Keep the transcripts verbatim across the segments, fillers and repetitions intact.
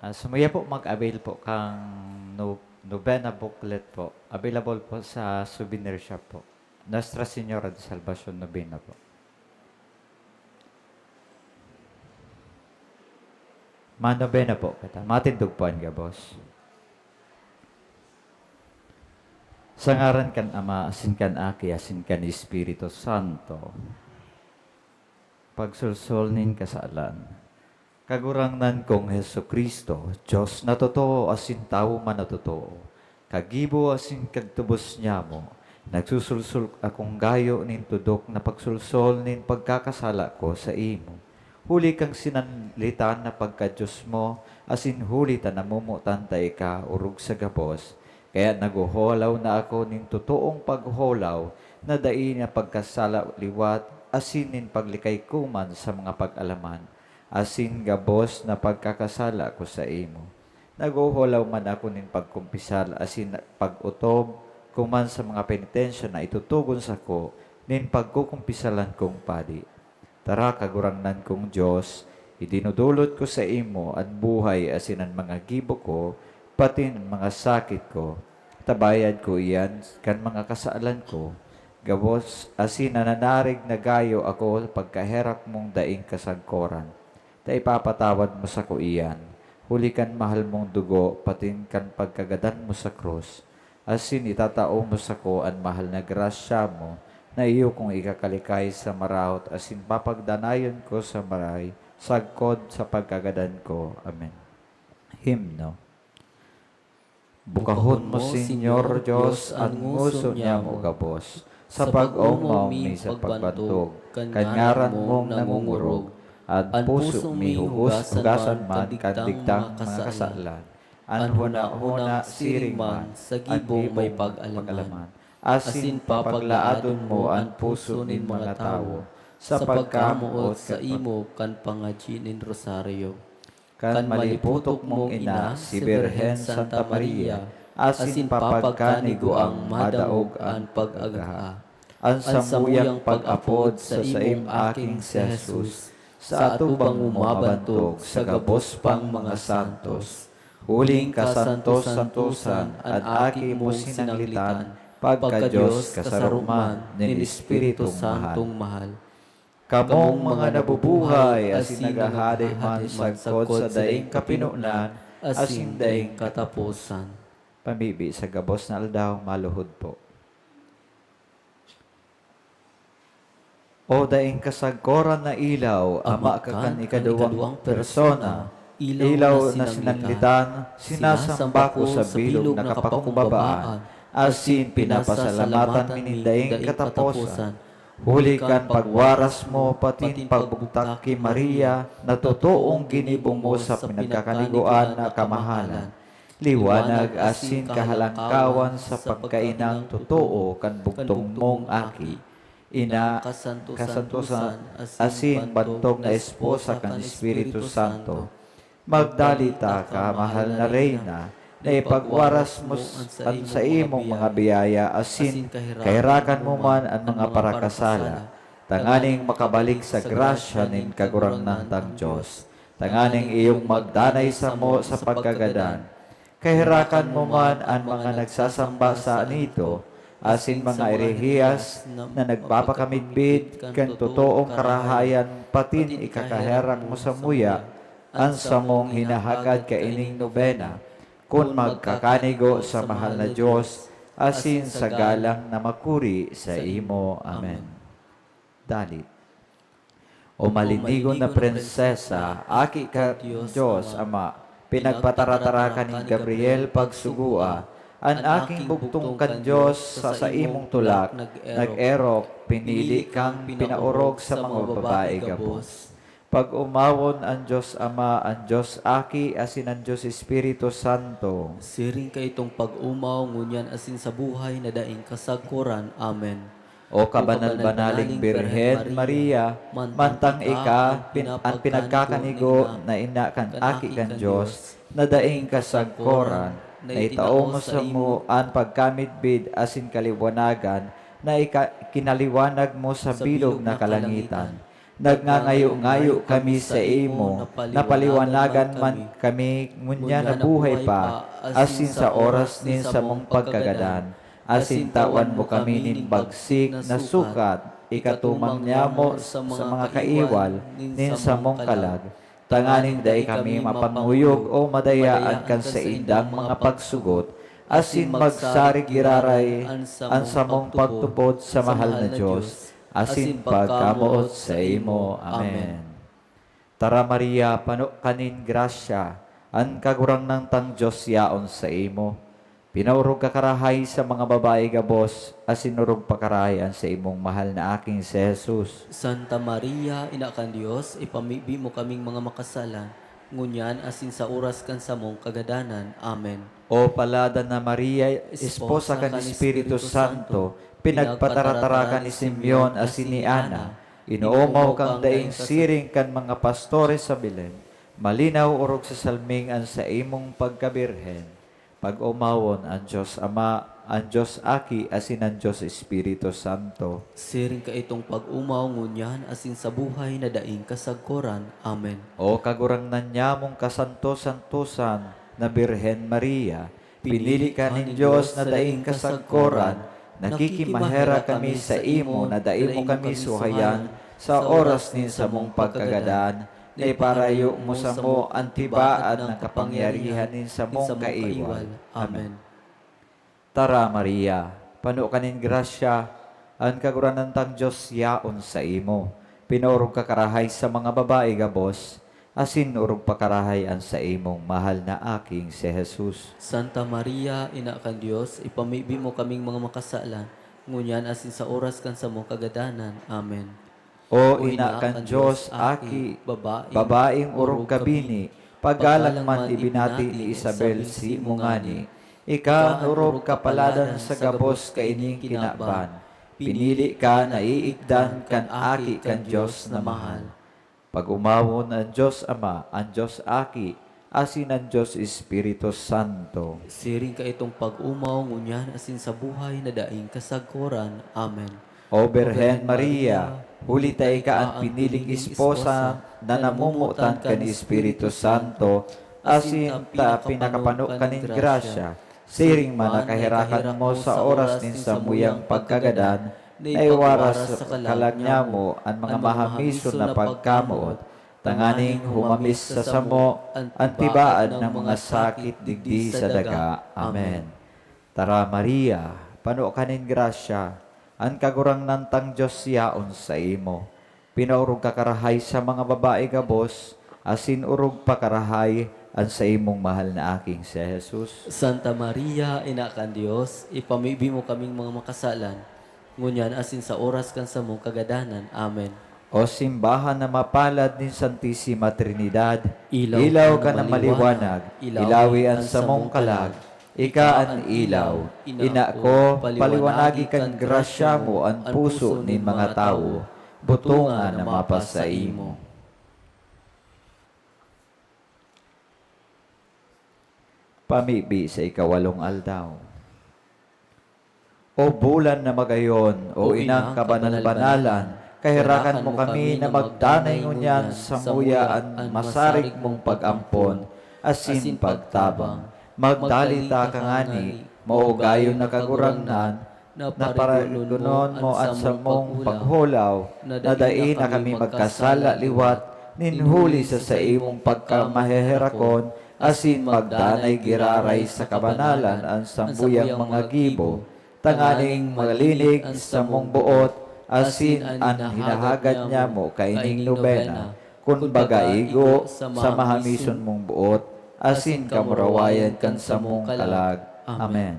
Ah, samuya po, mag-avail po kang no-, novena booklet po. Available po sa souvenir shop po. Nuestra Señora de Salvacion Novena po. Manobena po kita. Matindog po an gabos. Sa ngaran kan Ama, asin kan Aki, asin kan Espiritu Santo. Pagsolsol nin kasalan. Kagurangnan kong Jesu-Cristo, Dios na totoo asin tawo man na totoo, kagibo asin kagtubos nyamo, nagsusulsol akong gayo nin tudok na pagsolsol nin pagkakasala ko saimo. Huli kan sinanlitan na pagka-Dios mo, asin huli ta namomotan ta ika orog sa gabos, kaya naghoholaw na ako nin totoong pagholaw na dai na pagkasala liwat asin nin paglikay ko man sa mga pag-alaman, asin gabos na pagkakasala ko saimo. Naghoholaw man ako nin pagkumpisal asin pag-otob ko man sa mga penitensya na itutugon sako nin pagkukumpisalan kong padi. Tara, Kagurangnan kong Dios, idinodolot ko saimo an buhay asin an mga gibo ko, pati an mga sakit ko. Ta bayad ko iyan kan mga kasalan ko, gabos asin nananarig na gayo ako pagkaherak mong daing kasagkoran. Ta ipapatawad mo sako iyan, huli kan mahal mong dugo, patin kan pagkagadan mo sa krus. Asin itatao mo sako an mahal na grasya mo, na iyo kong ikakalikay sa maraot asin papagdanayon ko sa maray, sagkod sa pagkagadan ko. Amen. Himno. Bukahon mo, Señor Dios, an ngoso nyamo gabos, sa pag-omaw mi sa pagbantog kan ngaran mong nangongorog, an puso mi hugos-, hugasan man kan digtang mga kasalan, an hona-hona siring man sa gibong may pag-alaman, asin papaglaadon mo an puso nin mga tawo sa pagkamoot saimo kan pangadyi nin rosaryo. Kan maliputok mong ina, si Birhen Santa Maria, asin papagkanigoang madaog an pag-agaha. An samuyang pag-apod sa saimong Aking si Jesus, sa atubang mo mabantog sa gabos pang mga santos. Huling kasantos-santosan an Aki mong sinanglitan, pagka-Dios, kasaruman nin Espiritu Santong mahal. Kamong mga nabubuhay asin naghahade man sagkod sa daing kapinonan asin daing kataposan. Pamibi sa gabos na aldaw, maluhod po. O daing kasagkoran na ilaw, Ama ka kan ikaduwang persona, ilaw na sinanglitan, sinasamba ko sa bilog na kapakumbabaan, asin pinapasalamatan mi nin daing kataposan. Huli kan pagwaras mo, patin pagbugtak ki Maria, na totoong ginibo mo sa pinagkakanigoan na kamahalan, liwanag asin kahalangkawan sa pagkainang totoo kan bugtong mong Aki, Ina, kasantosan, asin bantog na esposa kan Espiritu Santo. Magdalita ka, mahal na Reyna, na ipagwaras mo an saimong mga biyaya asin kaherakan mo man an mga parakasala, tanganing makabalik sa grasya nin Kagurangnan tang Dios, tanganing iyong magdanay samo sa pagkagadan. Kaherakan mo man an mga nagsasamba sa anito, asin mga erehiyas na nagpapakamidbid kan totoong karahayan, patin ikakaherak mo samuya an samong hinahagad kaining nobena, kun magkakanigo sa mahal na Dios asin sa galang na makuri saimo. Amen. Dalit. O malindigon na prinsesa, aki kan Dios Ama, pinagpataratara ka ni Gabriel pagsugoa, an aking bugtong kan Dios sa saimong tulak nag-erok, pinili kang pinaorog sa mga babae gabos. Pag-omawon an Dios Ama, an Dios Aki, asin an Dios Espiritu Santo. Siring kaitong pag-omaw, ngunyan asin sa buhay na daing kasagkoran. Amen. O kabanal-banaling Birhen Maria, mantang ika an pin-, an pinagkakanigo na ina kan Aki kan Dios, na daing kasagkoran, na itao mo samo an pagkamidbid asin kaliwanagan na ika-, kinaliwanag mo sa bilog na kalangitan. Nagngangayo-ngayo kami saimo, napaliwanagan man kami ngunyan na buhay pa, asin sa oras nin samong pagkagadan, asin tawan mo kami nin bagsik na sukat, ikatumang nyamo sa mga kaiwal nin samong kalag, tanganing dai kami mapanguyog o madayaan kan saindang mga pagsugot, asin magsarig giraray an samong pagtubod sa mahal na Dios asin pagkamoot saimo. Amen. Tara, Maria, pano ka nin grasya, an Kagurangnan tang Dios yaon saimo. Pinaorog ka karahay sa mga babayi gabos, asin orog pa karahay an saimong mahal na Aki si Jesus. Santa Maria, Ina kan Dios, ipamibi mo kaming mga makasalan, ngunyan asin sa oras kan samong kagadanan. Amen. O Paladan na Maria, Esposa kan Espiritu Santo, pinagpataratara ka ni Simeon asin ni Ana, inoomaw kang daing siring kan mga pastores sa Belen, malinaw orog sa salming an saimong pagkabirhen. Pag-omawon an Dios Ama, an Dios Aki, asin an Dios Espiritu Santo. Siring kaitong pag-omaw ngunyan asin sa buhay na daing kasagkoran. Amen. O Kagurangnan nyamong kasanto-santosan na Birhen Maria, pinili ka nin Dios na daing kasagkoran, nakikimaherak kami saimo na dai mo kami suhayan sa oras nin samong pagkagadan, na iparayo mo samo an tibaad na kapangyarihan nin samong kaiwal. Amen. Tara, Maria, pano ka nin grasya, an Kagurangnan tang Dios yaon saimo. Pinaorog ka karahay sa mga babayi gabos, asin orog pa karahay an saimong mahal na Aki si Jesus. Santa Maria, Ina kan Dios, ipamibi mo kaming mga makasalan, ngunyan asin sa oras kan samong kagadanan. Amen. O Ina kan Dios, Aki, babaeng orog ka bini, paggalang man ibinati ni Isabel simo ngani. Ika an orog kapaladan sa gabos kaining kinaban. Pinili ka na iikdan kan Aki kan Dios na mahal. Pag-omawon an Dios Ama, an Dios Aki, asin an Dios Espiritu Santo. Siring kaitong pag-omaw ngunyan asin sa buhay na daing kasagkoran. Amen. O Birhen Maria, huli ta ika an piniling esposa na namomotan kan Espiritu Santo, asin ta pinakapano ka nin grasya, siring man na kaherakan mo sa oras nin samuyang pagkagadan, na iwaras sa kalag nyamo an mga mahamison na pagkamoot, tanganing humamis sa samo an tibaad na mga sakit digdi sa daga. Amen. Tara, Maria, pano ka nin grasya, an Kagurangnan tang Dios yaon saimo. Pinaorog ka karahay sa mga babayi gabos, asin orog pa karahay an saimong mahal na Aki si Jesus. Santa Maria, Ina kan Dios, ipamibi mo kaming mga makasalan, ngunyan asin sa oras kan samong kagadanan. Amen. O simbahan na mapalad nin Santisima Trinidad, ilaw ka na maliwanag, ilawi an samong kalag, ika an ilaw. Ina ko, paliwanagi kan grasya mo an puso nin mga tawo, butonga na mapasaimo. Pamibi sa ikawalong aldaw. O bulan na magayon, o inang kabanal-banalan, kaherakan mo kami na magdanay ngunyan samuya an masarig mong pag-ampon asin pagtabang. Magdalita ka ngani, maugayon na Kagurangnan, na parigdonon mo an samong paghulaw, na dai na kami magkasala liwat nin huli sa saimong pagkamaheherakon, asin magdanay giraray sa kabanalan an sambuyang mga gibo, tanganing malinig samong boot, asin an hinahagad nyamo kaining nobena, kun baga igo sa mahamison mong boot, asin kamurawayan kan samong kalag. Amen.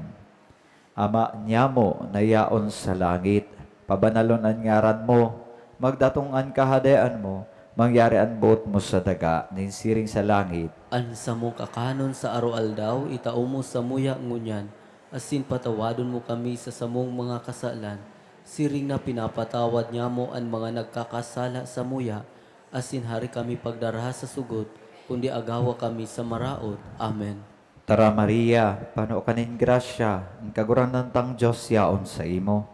Ama nyamo na yaon sa langit, pabanalon an ngaran mo, magdatong an Kahadean mo, mangyari an boot mo sa daga nin siring sa langit. An samong kakanon sa aroaldaw, itao mo samuya ngunyan, asin patawadon mo kami sa samong mga kasalan, siring na pinapatawad nyamo an mga nagkakasala samuya, asin hari kami pagdara sa sugot, kundi agawa kami sa maraot. Amen. Tara, Maria, pano ka nin grasya, an Kagurangnan tang Dios yaon saimo.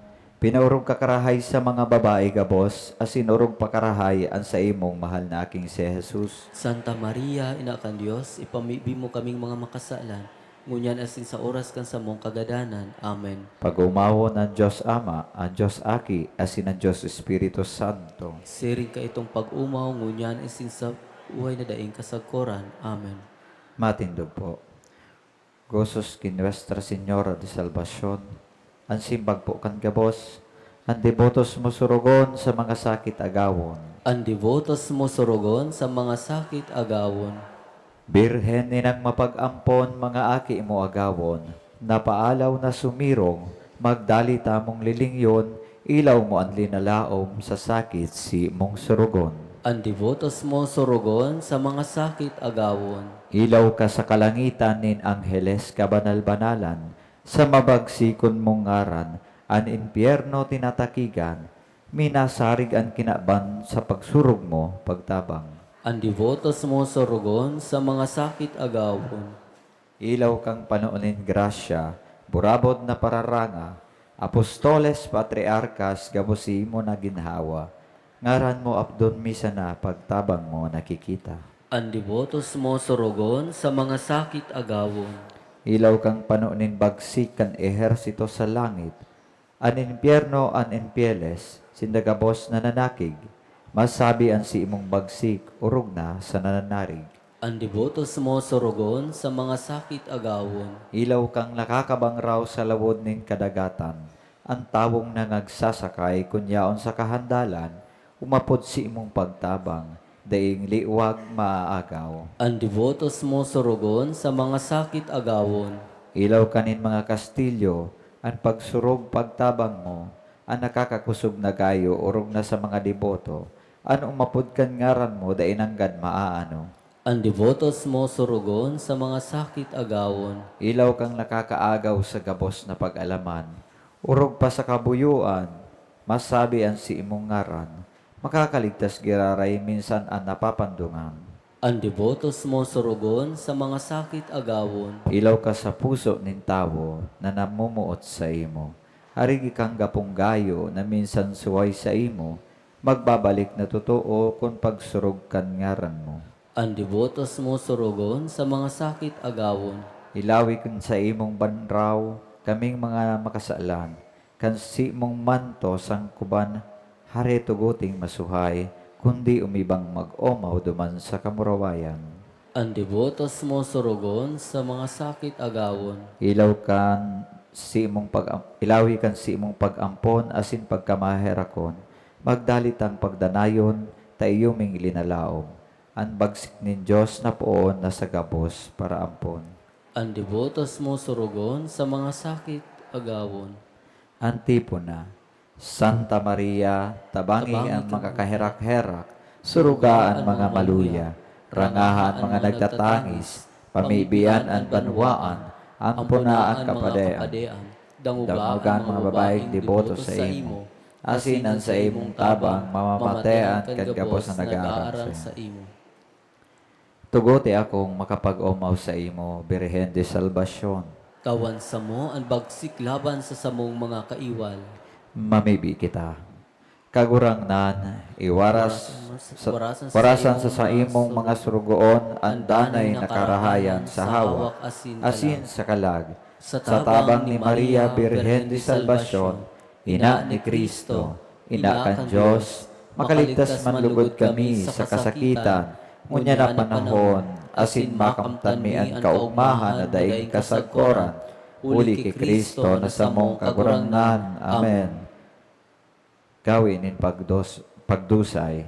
Pinaorog ka karahay sa mga babayi gabos, asin orog pa karahay an saimong mahal na Aking si Jesus. Santa Maria, Ina kan Dios, ipamibi mo kaming mga makasalan, ngunyan asin sa oras kan samong kagadanan. Amen. Pag-omawon an Dios Ama, an Dios Aki, asin an Dios Espiritu Santo. Siring kaitong pag-omaw, ngunyan asin sa buhay na daing kasagkoran. Amen. Matindog po. Gozos ki Nuestra Señora de Salvacion, an simbag po kan gabos, an debotos mo surugon sa mga sakit agawon. An debotos mo surugon sa mga sakit agawon. Birhen inang mapag-ampon, mga aki mo agawon, napaalaw na sumirong, magdali tamong lilingyon, ilaw mo an linalaom sa sakit si mong surugon. An debotos mo surugon sa mga sakit agawon. Ilaw ka sa kalangitan nin angheles kabanal-banalan, sa mabagsikon mong ngaran, an impyerno tinatakigan, minasarig an kinaban sa pagsurog mo pagtabang. An debotos mo surugon sa mga sakit agawon. Ilaw kang pano nin grasya, burabod na pararanga, apostoles, patriarkas, gabos imo na ginhawa. Ngaran mo apdon mi sana pagtabang mo nakikita. An debotos mo surugon sa mga sakit agawon. Ilaw kang pano nin bagsik kan ehersito sa langit, an impyerno an impieles, sinda gabos nananakig, masabi an siimong bagsik, orog na sa nananarig. An debotos mo surugon sa mga sakit agawon. Ilaw kang nakakabangraw sa lawod nin kadagatan, an tawong nangagsasakay kun yaon sa kahandalan, umapod siimong pagtabang, daing liwag maaagaw. An debotos mo surugon sa mga sakit agawon. Ilaw ka nin mga kastilyo, an pagsurog pagtabang mo, an nakakakosog na gayo orog na sa mga deboto, an umapod kan ngaran mo dai nanggad maaano. An debotos mo surugon sa mga sakit agawon. Ilaw kang nakakaagaw sa gabos na pag-alaman, orog pa sa kabuyoan, masabi an siimong ngaran, makakaligtas giraray minsan an napapandungan. An debotos mo surugon sa mga sakit agawon. Ilaw ka sa puso nin tawo na namomoot saimo. Arigi kang gapong gayo na minsan suway saimo, magbabalik na totoo kun pagsurog kan ngaran mo. An debotos mo surugon sa mga sakit agawon. Ilawi kan saimong banraw kaming mga makasalan, kan simong manto sangkuban, hare tuguting masuhay, kundi umibang mag-omaw duman sa kamurawayan. An debotos mo surugon sa mga sakit agawon. Ilaw kan simong pag ilawi kan simong pag-ampon asin pagkamaherakon, magdalit ang pagdanayon ta iyo ming linalaom. An bagsik nin Dios na poon na sa gabos para ampon. An debotos mo surugon sa mga sakit agawon. Antipona. Santa Maria, tabangi an makakaherak-herak, suruga an mga maluya, rangaha an mga nagtatangis, pamibian an banwaan, ampona an kapadean. Dangoga an mga babaeng deboto saimo, asin an saimong tabang mamamatean kan gabos na nag-aaram saimo. Tugote akong makapag-omaw saimo, Birhen de Salvacion. Tawan samo an bagsik laban sa samong mga kaiwal. Mamibi kita. Kagurangnan, iwaras sa, warasan sa saimong mga surugoon an danay na karahayan sa hawak asin sa kalag. Sa tabang ni Maria, Birhen de Salvacion, Ina ni Cristo, Ina kan Dios, makaligtas man lugod kami sa kasakitan ngunyan na panahon, asin makamtan mi an kaogmahan na daing kasagkoran, huli ki Cristo na samong Kagurangnan. Amen. Gawe nin pagdos, pagdusay.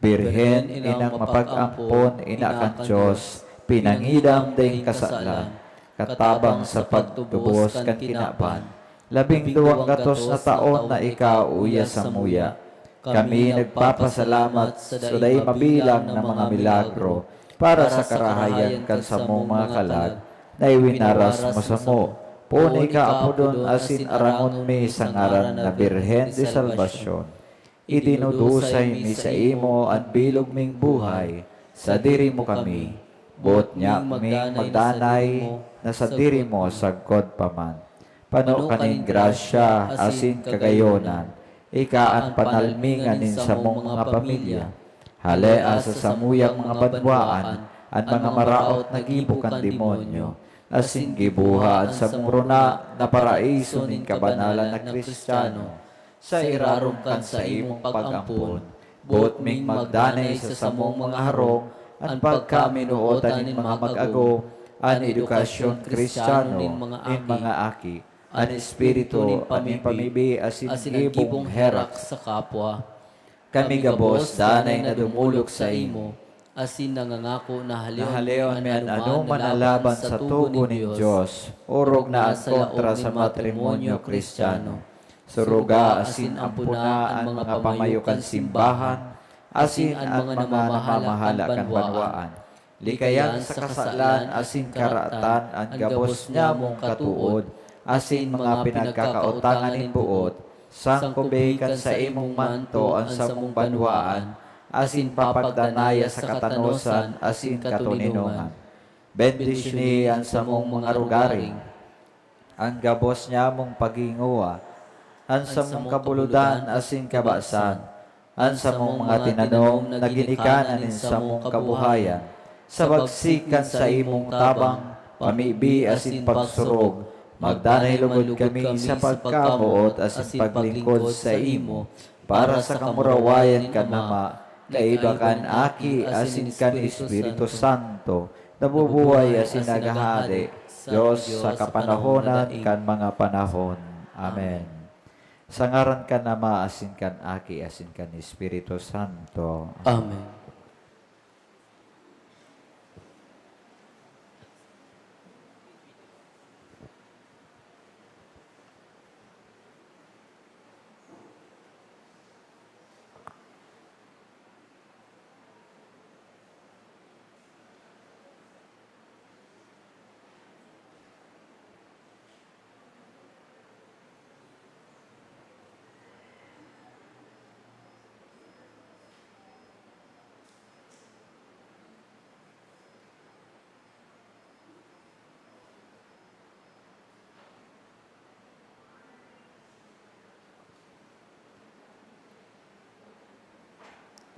Birhen, inang mapag-ampon, ina kan Dios, pinangidam daing kasalan, katabang sa pagtubos kan kinaban, labing duwang gatos na taon na ika uya samuya. Kami nagpapasalamat sa dai mabilang na mga milagro para sa karahayan kan samong mga kalag na iwinaras mo samo. Poon ika apodon asin arangon mi sa ngaran na Birhen de Salvacion. Idinudusay mi saimo an bilog ming buhay, sadiri mo kami, boot niya ming magdanay na sadiri mo sagkod pa man. Pano ka nin grasya asin kagayonan, ika an panalmingan nin samong mga pamilya. Halea sa samuyang mga banwaan an mga maraot na gibo kan demonyo, asin giboha an samong rona na paraiso nin kabanalan na Kristiyano. Sa irarom kan saimong pag-ampon, boot ming magdanay sa samong mga harong an pagkaminuotan nin mga mag-ago, an edukasyon Kristiyano nin mga aki, an espiritu nin pamibi asin gibong herak sa kapwa. Kami gabos danay na dumolok saimo, asin nangangako na haleon mi an anoman na laban sa tugon nin Dios, orog na an kontra sa matrimonyo Kristiyano. Suruga asin ampona an mga pamayo kan simbahan asin an mga namamahala kan banwaan. Likayan sa kasalan asin karatan an gabos nyamong katood asin mga pinagkakaotangan nin boot, sangkobi kan saimong manto an samong banwaan, asin papagdanaya sa katanosan asin katoninongan. Bendisyoni an samong mga arogaring, an gabos nyamong paghingowa, an samong kabulodan asin kabasan, an samong mga tinanom na ginikanan nin samong kabuhayan, sa bagsik kan saimong tabang, pamibi asin pagsurog, magdanay lugod kami sa pagkamoot asin paglingkod saimo, para sa kamurawayan kan Ama, kaiba kan Aki asin kan Espiritu Santo, nabubuhay asin naghahade, Dios sa kapanahonan kan mga panahon. Amen. Sa ngaran kan Ama asin kan Aki asin kan Espiritu Santo. Amen.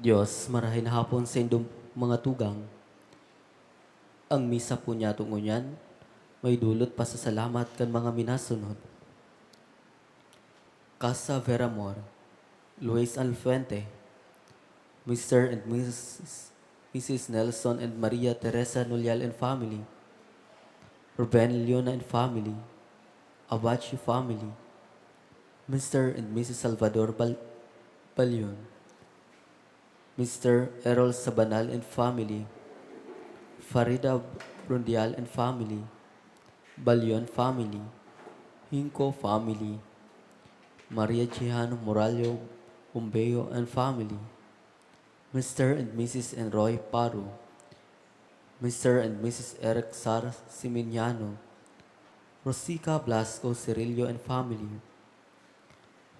Dios, marahay na hapon sa indong mga tugang. Ang misa po niya ngunyan, may dulot pasasalamat kan mga minasunod. Casa Veramor, Luis Alfuente, Mister and Missus Missus Nelson and Maria Teresa Nulial and family, Ruben Leona and family, Abachi family, Mister and Missus Salvador Bal- Balion, Mister Errol Sabanal and family, Farida Brundial and family, Balion family, Hinco family, Maria Jehan Morallo Umbeo and family, Mister and Missus Enroy Paro, Mister and Missus Eric Sar Siminiano, Rosica Blasco Cirillo and family,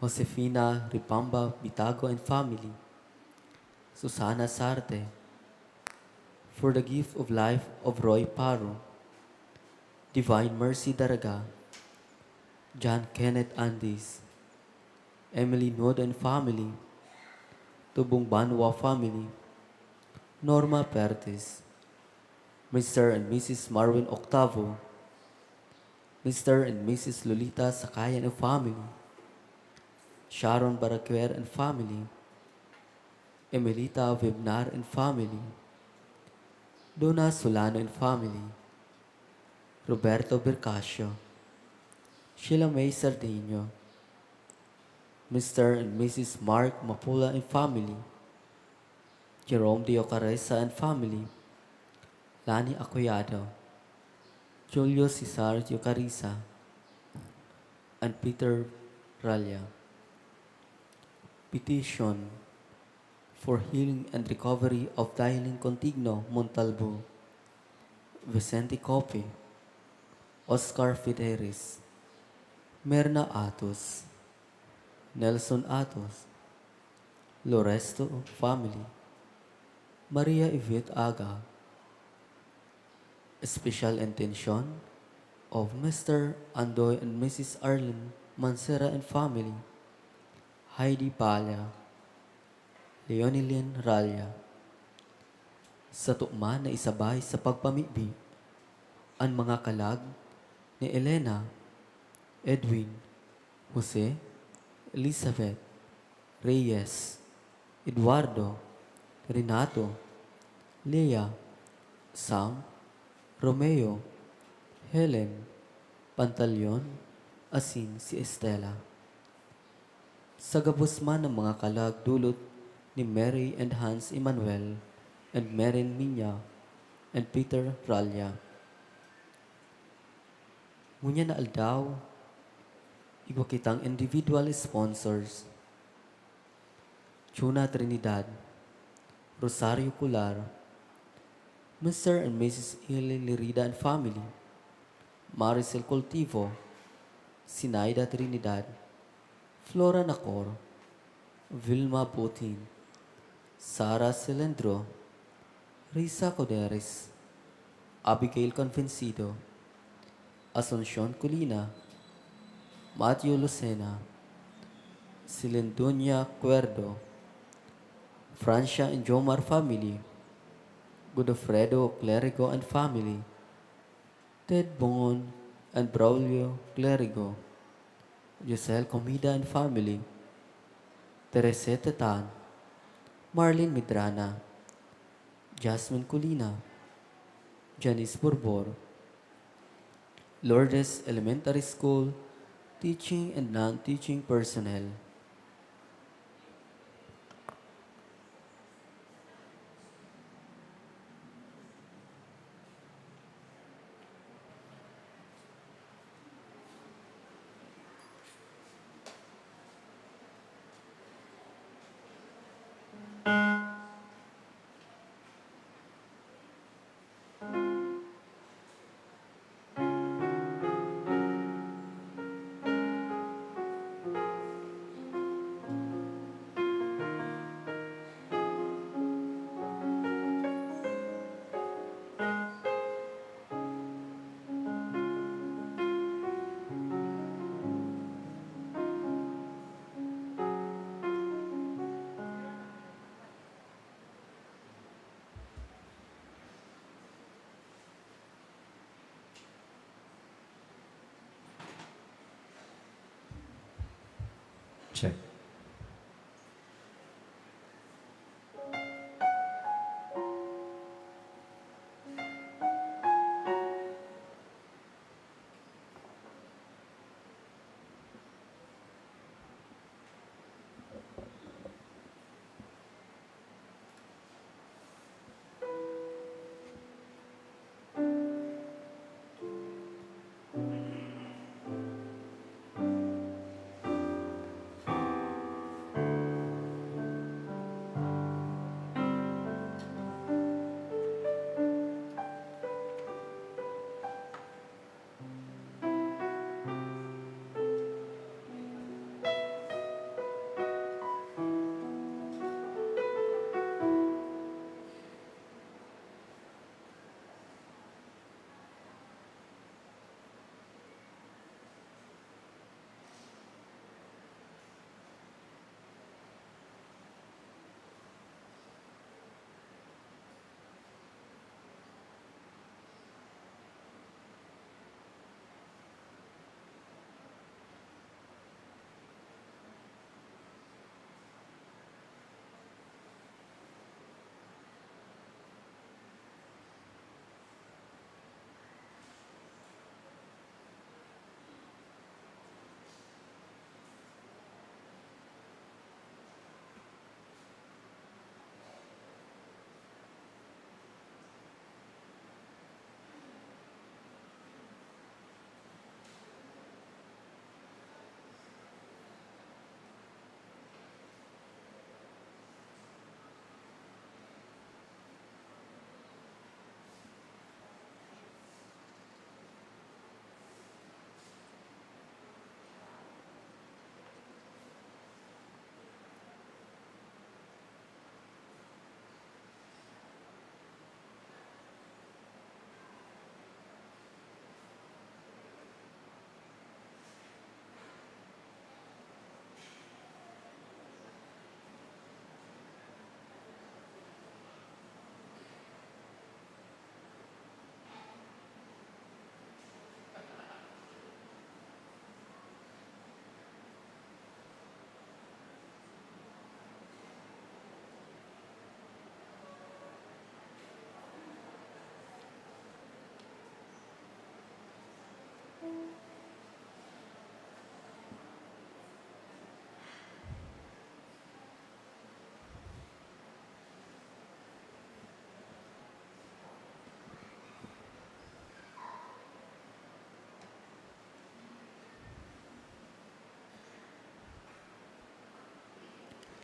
Josefina Ripamba Bitago and family, Susana Sarte, for the gift of life of Roy Paro, Divine Mercy Daraga, John Kenneth Andes, Emily Nudo and family, Tubong Banwa family, Norma Pertes, Mister and Missus Marwin Octavo, Mister and Missus Lolita Sakayan and family, Sharon Baracuer and family, Emelita Webnar and family, Dona Solano and family, Roberto Bercasio, Sheila May Sardiño, Mister and Missus Mark Mapula and family, Jerome de Ocareza and family, Lani Acoyado, Julio Cesar de Ocareza, and Peter Ralla. Petition for healing and recovery of Dahiling Contigno Montalbo, Vicente Cope, Oscar Fideres, Merna Atos, Nelson Atos, Loresto family, Maria Yvette Aga, special intention Of Mister Andoy and Missus Arlene Mancera and family, Heidi Pala, Leonilyn Ralya. Sato man na isabay sa pagpamibi an mga kalag ni Elena, Edwin, Jose, Elizabeth, Reyes, Eduardo, Renato, Lea, Sam, Romeo, Helen, Pantaleon, asin si Estela. Sa gabos man ng mga kalag dulot ni Mary and Hans Emmanuel and Meren Minya and Peter Ralya. Ngunyan na aldaw, igwa kitang individual sponsors. Chuna Trinidad, Rosario Cular, Mister and Missus Eli Lerida and family, Maricel Cultivo, Sinaida Trinidad, Flora Nacor, Vilma Butin, Sara Cilindro, Risa Coderes, Abigail Convencido, Asuncion Colina, Matthew Lucena, Silendonia Cuerdo, Francia and Jomar family, Godofredo Clerigo and family, Ted Bongon and Braulio Clerigo, Giselle Comida and family, Tereseta Tan, Marlene Medrana, Jasmine Colina, Janice Borbor, Lourdes Elementary School, teaching and non-teaching personnel.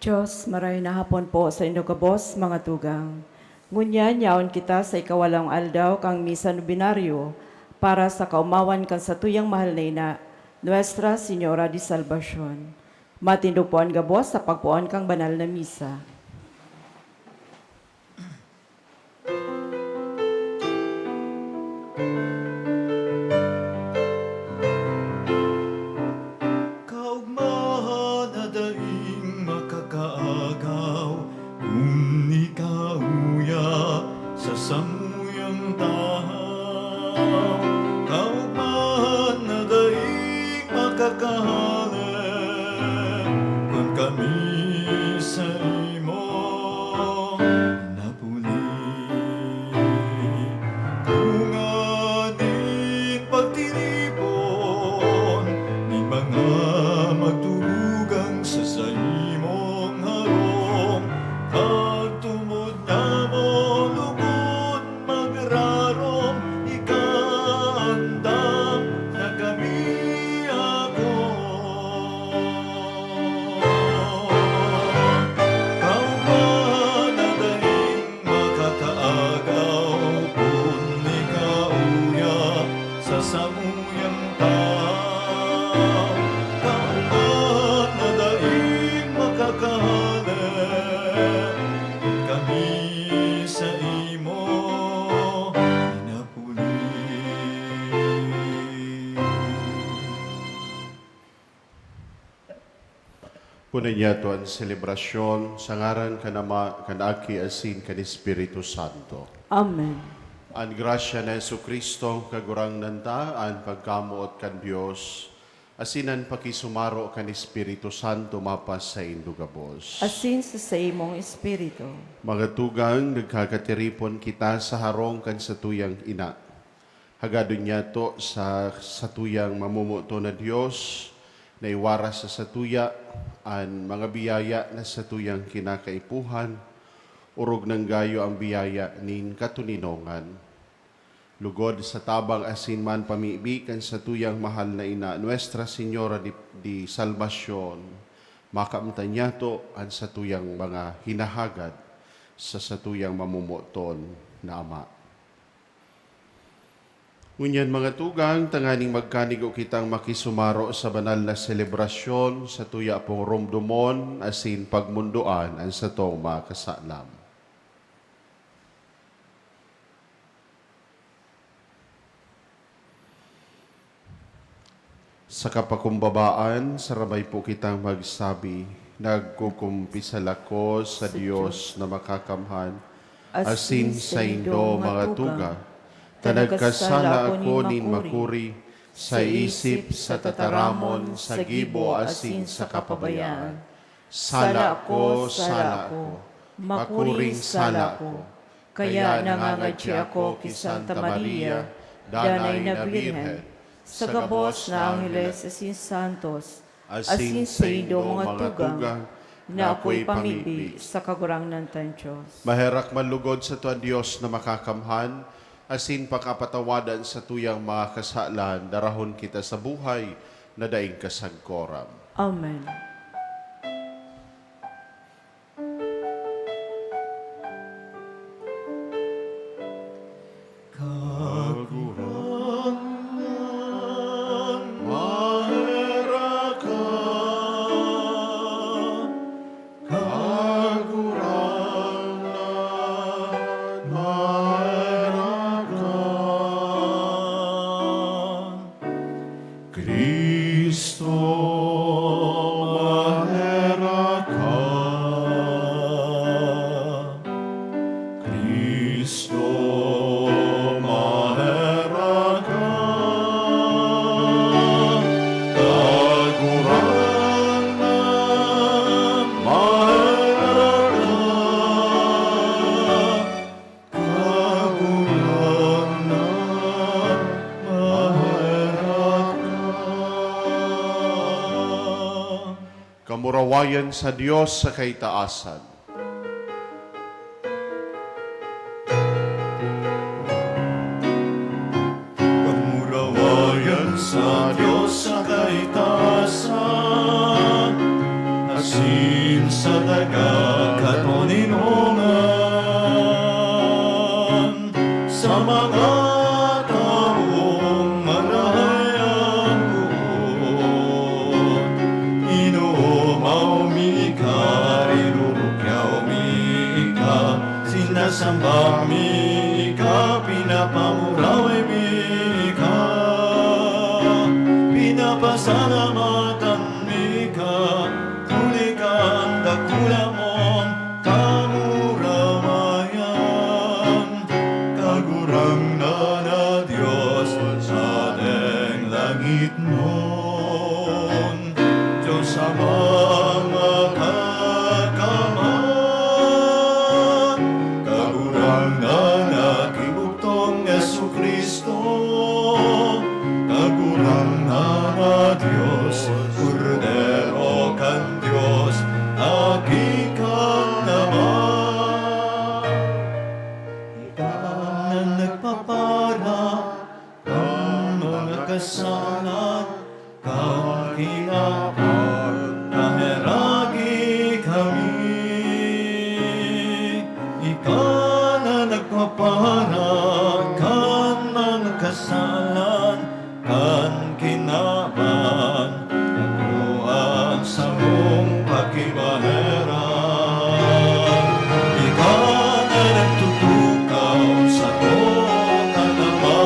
Diyos, maray na hapon po sa indo gabos, mga tugang. Ngunyan, yaon kita sa ikawalong aldaw kan Misa Novenario para sa kaomawan kan satuyang mahal na ina, Nuestra Señora de Salvacion. Matindog po an gabos sa pagpoon kan banal na misa. Kaogmahan na daing makakaagaw kun ika uya sa samuyang tahaw. Kaogmahan na daing makakahale kun kami saimo napuli. Bunga nin pagtiripon nin mga magturugang sa saimong harong, pagtumod niamo lugod magrarom, ika andam na kami ako. Kaogmahan na daing makakaagaw kun ika uya sa samuyang tahaw. Kaogmahan na daing makakahale kun kami saimo napuli. Punan niyato an selebrasyon sa ngaran kan Ama, kan Aki, asin kan Espiritu Santo. Amen. An grasya ni Jesu-Cristo, Kagurangnan ta, an pagkamoot kan Dios, asin an pakisumaro kan Espiritu Santo mapasaindo gabos. Asin sa saimong espiritu. Mga tugang, nagkakatiripon kita sa harong kan satuyang ina. Hagadon niyato sa satuyang mamomoton na Dios na iwaras sa satuya an mga biyaya na satuyang kinakaipuhan, orog nang gayo an biyaya nin katoninongan. Lugod sa tabang asin man pamibi kan satuyang mahal na ina, Nuestra Señora de, de Salvacion, makamtan niyato an satuyang mga hinahagad sa satuyang mamomoton na Ama. Ngunyan, mga tugang, tanganing magkanigo kitang makisumaro sa banal na selebrasyon, satuya pong romdomon asin pagmondoan an satong mga kasalan. Sa kapakumbabaan, sarabay po kitang magsabi, "Nagkukumpisal ako sa Sa Dios Dios. na makakamhan, Asin asin saindo, saindo, mga mga tuga, tuga, ta ta nagkasala nagkasala ako ako nin nin makuri, makuri, sa sa isip, isip, sa sa tataramon, tataramon, sa sa gibo, gibo, asin asin sa sa kapabayaan. kapabayaan. Sala Sala ko, ko, sala sala ko, ko, makuring makuring sala sala ko. ko. Kaya Kaya nangangadya ako ki Santa Maria, Danay na Birhen, sa gabos na angheles asin santos, asin saindo, mga tugang, na ako'y pamibi sa Kagurangnan tang Dios." Maherak man lugod sato an Dios na makakamhan, asin pakapatawadan satuyang mga kasalan, darahon kita sa buhay na daing kasagkoran. Amen. Kagurangnan, maherak ka. Kagurangnan, maherak ka. Cristo, maherak ka. Cristo, maherak ka. Kagurangnan, maherak ka. Kagurangnan, maherak ka. Kamurawayan sa Dios sa kaitaasan. Kamurawayan sa Dios sa kaitaasan, asin Sa nagkakatoninongan, sa mga tabong marahay ang buot, inoomaw mi ka, rinurukyaw mi ka, sinasamba mi ka, pinapamuraway mi ka, pinapasalamatan mi ka, huli kan dakula mong kamuramayan, Kagurangnan na Dios sa deng langitnon, Dios Amang Makakamhan, Kagurangnan na Kibugtong Jesu-Cristo, Kagurangnan na Dios, Kordero kan Dios, Aki kan Ama. Ika na nagpapara kan mga kasalan kan kinaban, naheragi kami. Ika na nagpapara kan mga kasalan kan kinaban, bubuan samong pakimaheran. Ika na nagtutukaw sa totoo kan Ama,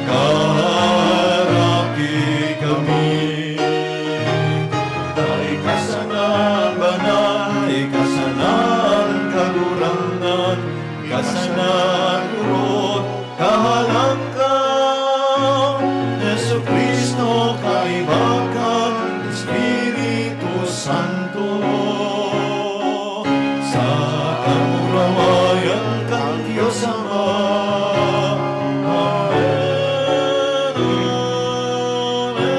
kaheraki kami. Dai ka sana banal, ika sana an Kagurangnan, ika sana an orog, kahalangkaw, Jesu-Cristo, kaiba kan Espiritu Santo, sa kamurawayan kan Dios Ama. Amen. Amen.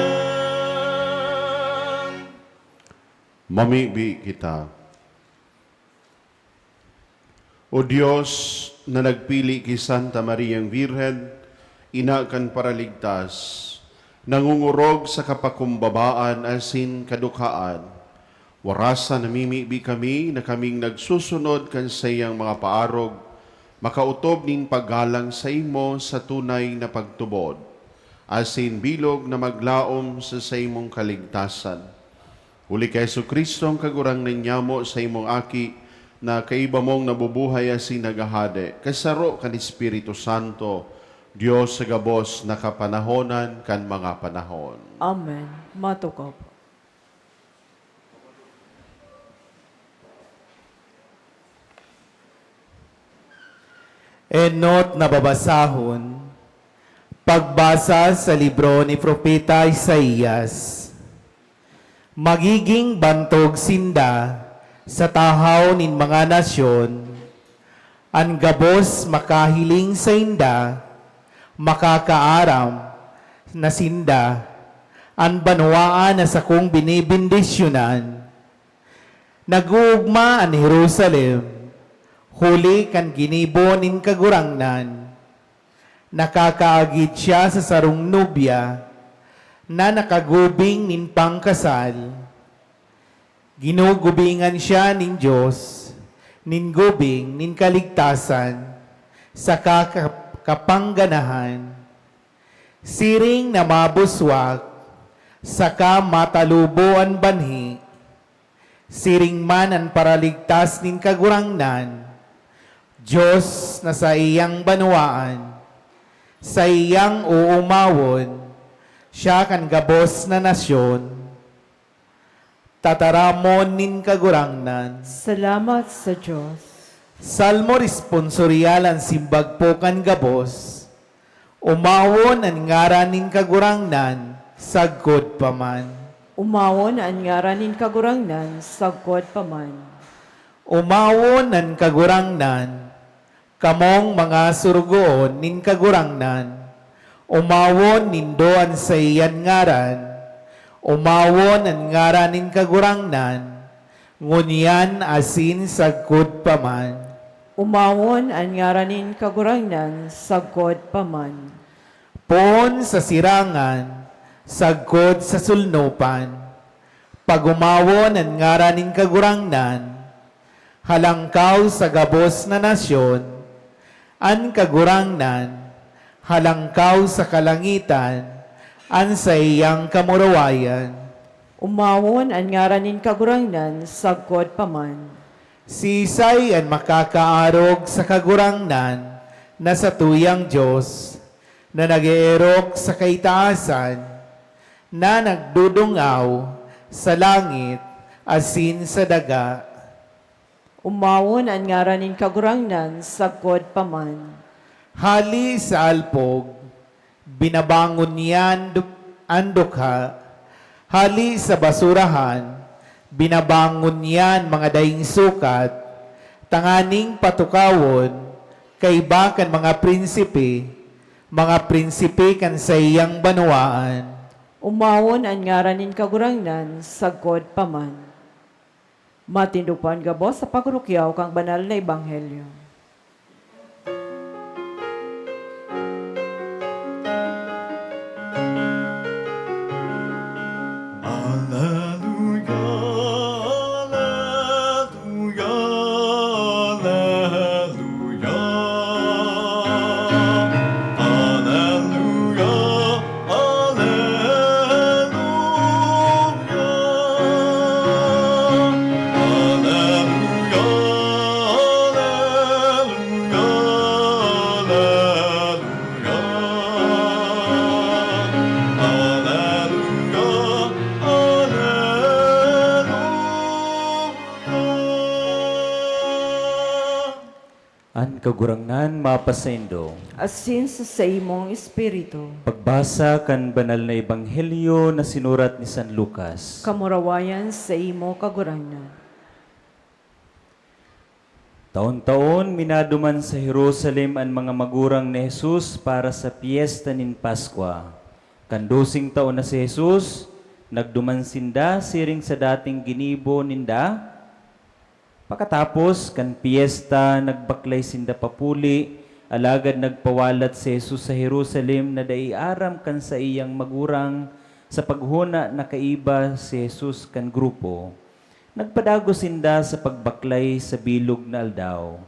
Mamibi kita. O Dios, na nagpili ki Santa Mariang Birhen, ina kan Paraligtas, nangongorog sa kapakumbabaan asin kadukhaan, warasa namimibi kami na kaming nagsusunod kan saiyang mga paarog, makaotob nin paggalang saimo sa tunay na pagtubod, asin bilog na maglaom sa saimong kaligtasan. Huli ki Jesu-Cristo, an Kagurangnan nyamo, saimong Aki, na kaiba mong nabubuhay asin naghahade, kasaro kan Espiritu Santo, Dios sa gabos na kapanahonan kan mga panahon. Amen. Matukaw po. Enot na babasahon, pagbasa sa libro ni Propeta Isaias. Magiging bantog sinda sa tahaw nin mga nasyon, an gabos makahiling sainda, makakaaram na sinda, an banwaan na sakong binebendisyonan. Nag-oogma an Jerusalem, huli kan ginibo nin Kagurangnan. Nakakaagid siya sa sarong nobya na nakagubing nin pangkasal. Ginugubingan siya nin Dios, nin gubing nin kaligtasan, saka ka-, kapangganahan. Siring na mabuswak, saka matalubo an banhi, siring man an Paraligtas nin Kagurangnan, Dios na saiyang banwaan, saiyang oomawon, siya kan gabos na nasyon, tataramon nin Kagurangnan. Salamat sa Dios. Salmo responsoryal, an simbag po kan gabos. Omawon an ngaran nin Kagurangnan, sagkod pa man. Omawon an ngaran nin Kagurangnan, sagkod pa man. Omawon an Kagurangnan, kamong mga sorogoon nin Kagurangnan. Omawon nindo an saiyan ngaran. Omawon an ngaran nin Kagurangnan, ngunyan asin sagkod pa man. Omawon an ngaran nin Kagurangnan, sagkod pa man. Poon sa sirangan, sagkod sa solnopan. Pagomawon an ngaran nin Kagurangnan, halangkaw sa gabos na nasyon, an Kagurangnan, halangkaw sa kalangitan, an saiyang kamurawayan. Omawon an ngaran nin Kagurangnan sagkod pa man. Siisay an makakaarog sa Kagurangnan na satuyang Dios, na nag-eerok sa kaitaasan, na nagdudungaw sa langit asin sa daga? Omawon an ngaran nin Kagurangnan sagkod pa man. Hali sa alpog, binabangon niya an du-, an dukha. Hali sa basurahan, binabangon niya an mga daing sukat, tanganing patukawon kaiba kan mga prinsipe, mga prinsipe kan saiyang banwaan. Omawon an ngaran nin Kagurangnan sagkod pa man. Matindog po an gabos sa pagrukyaw kan banal na ebanghelyo. Aleluya, aleluya, aleluya. Aleluya, aleluya. Aleluya, aleluya, aleluya. Aleluya, aleluya. An Kagurangnan mapasaindo. Asin sa saimong espiritu. Pagbasa kan Banal na Ebanghelyo na sinurat ni San Lucas. Kamurawayan saimo, Kagurangnan. Taon-taon, minaduman sa Jerusalem an mga magurang ni Jesus para sa pyesta nin Paskwa. Kan doseng taon na si Jesus, nagduman sinda siring sa dating ginibo ninda. Pakatapos kan pyesta, nagbaklay sinda papuli, alagad nagpawalat si Jesus sa Jerusalem na dai aram kan saiyang magurang. Sa paghona, nakaiba si Jesus kan grupo. Nagpadagos sinda sa pagbaklay sa bilog na aldaw.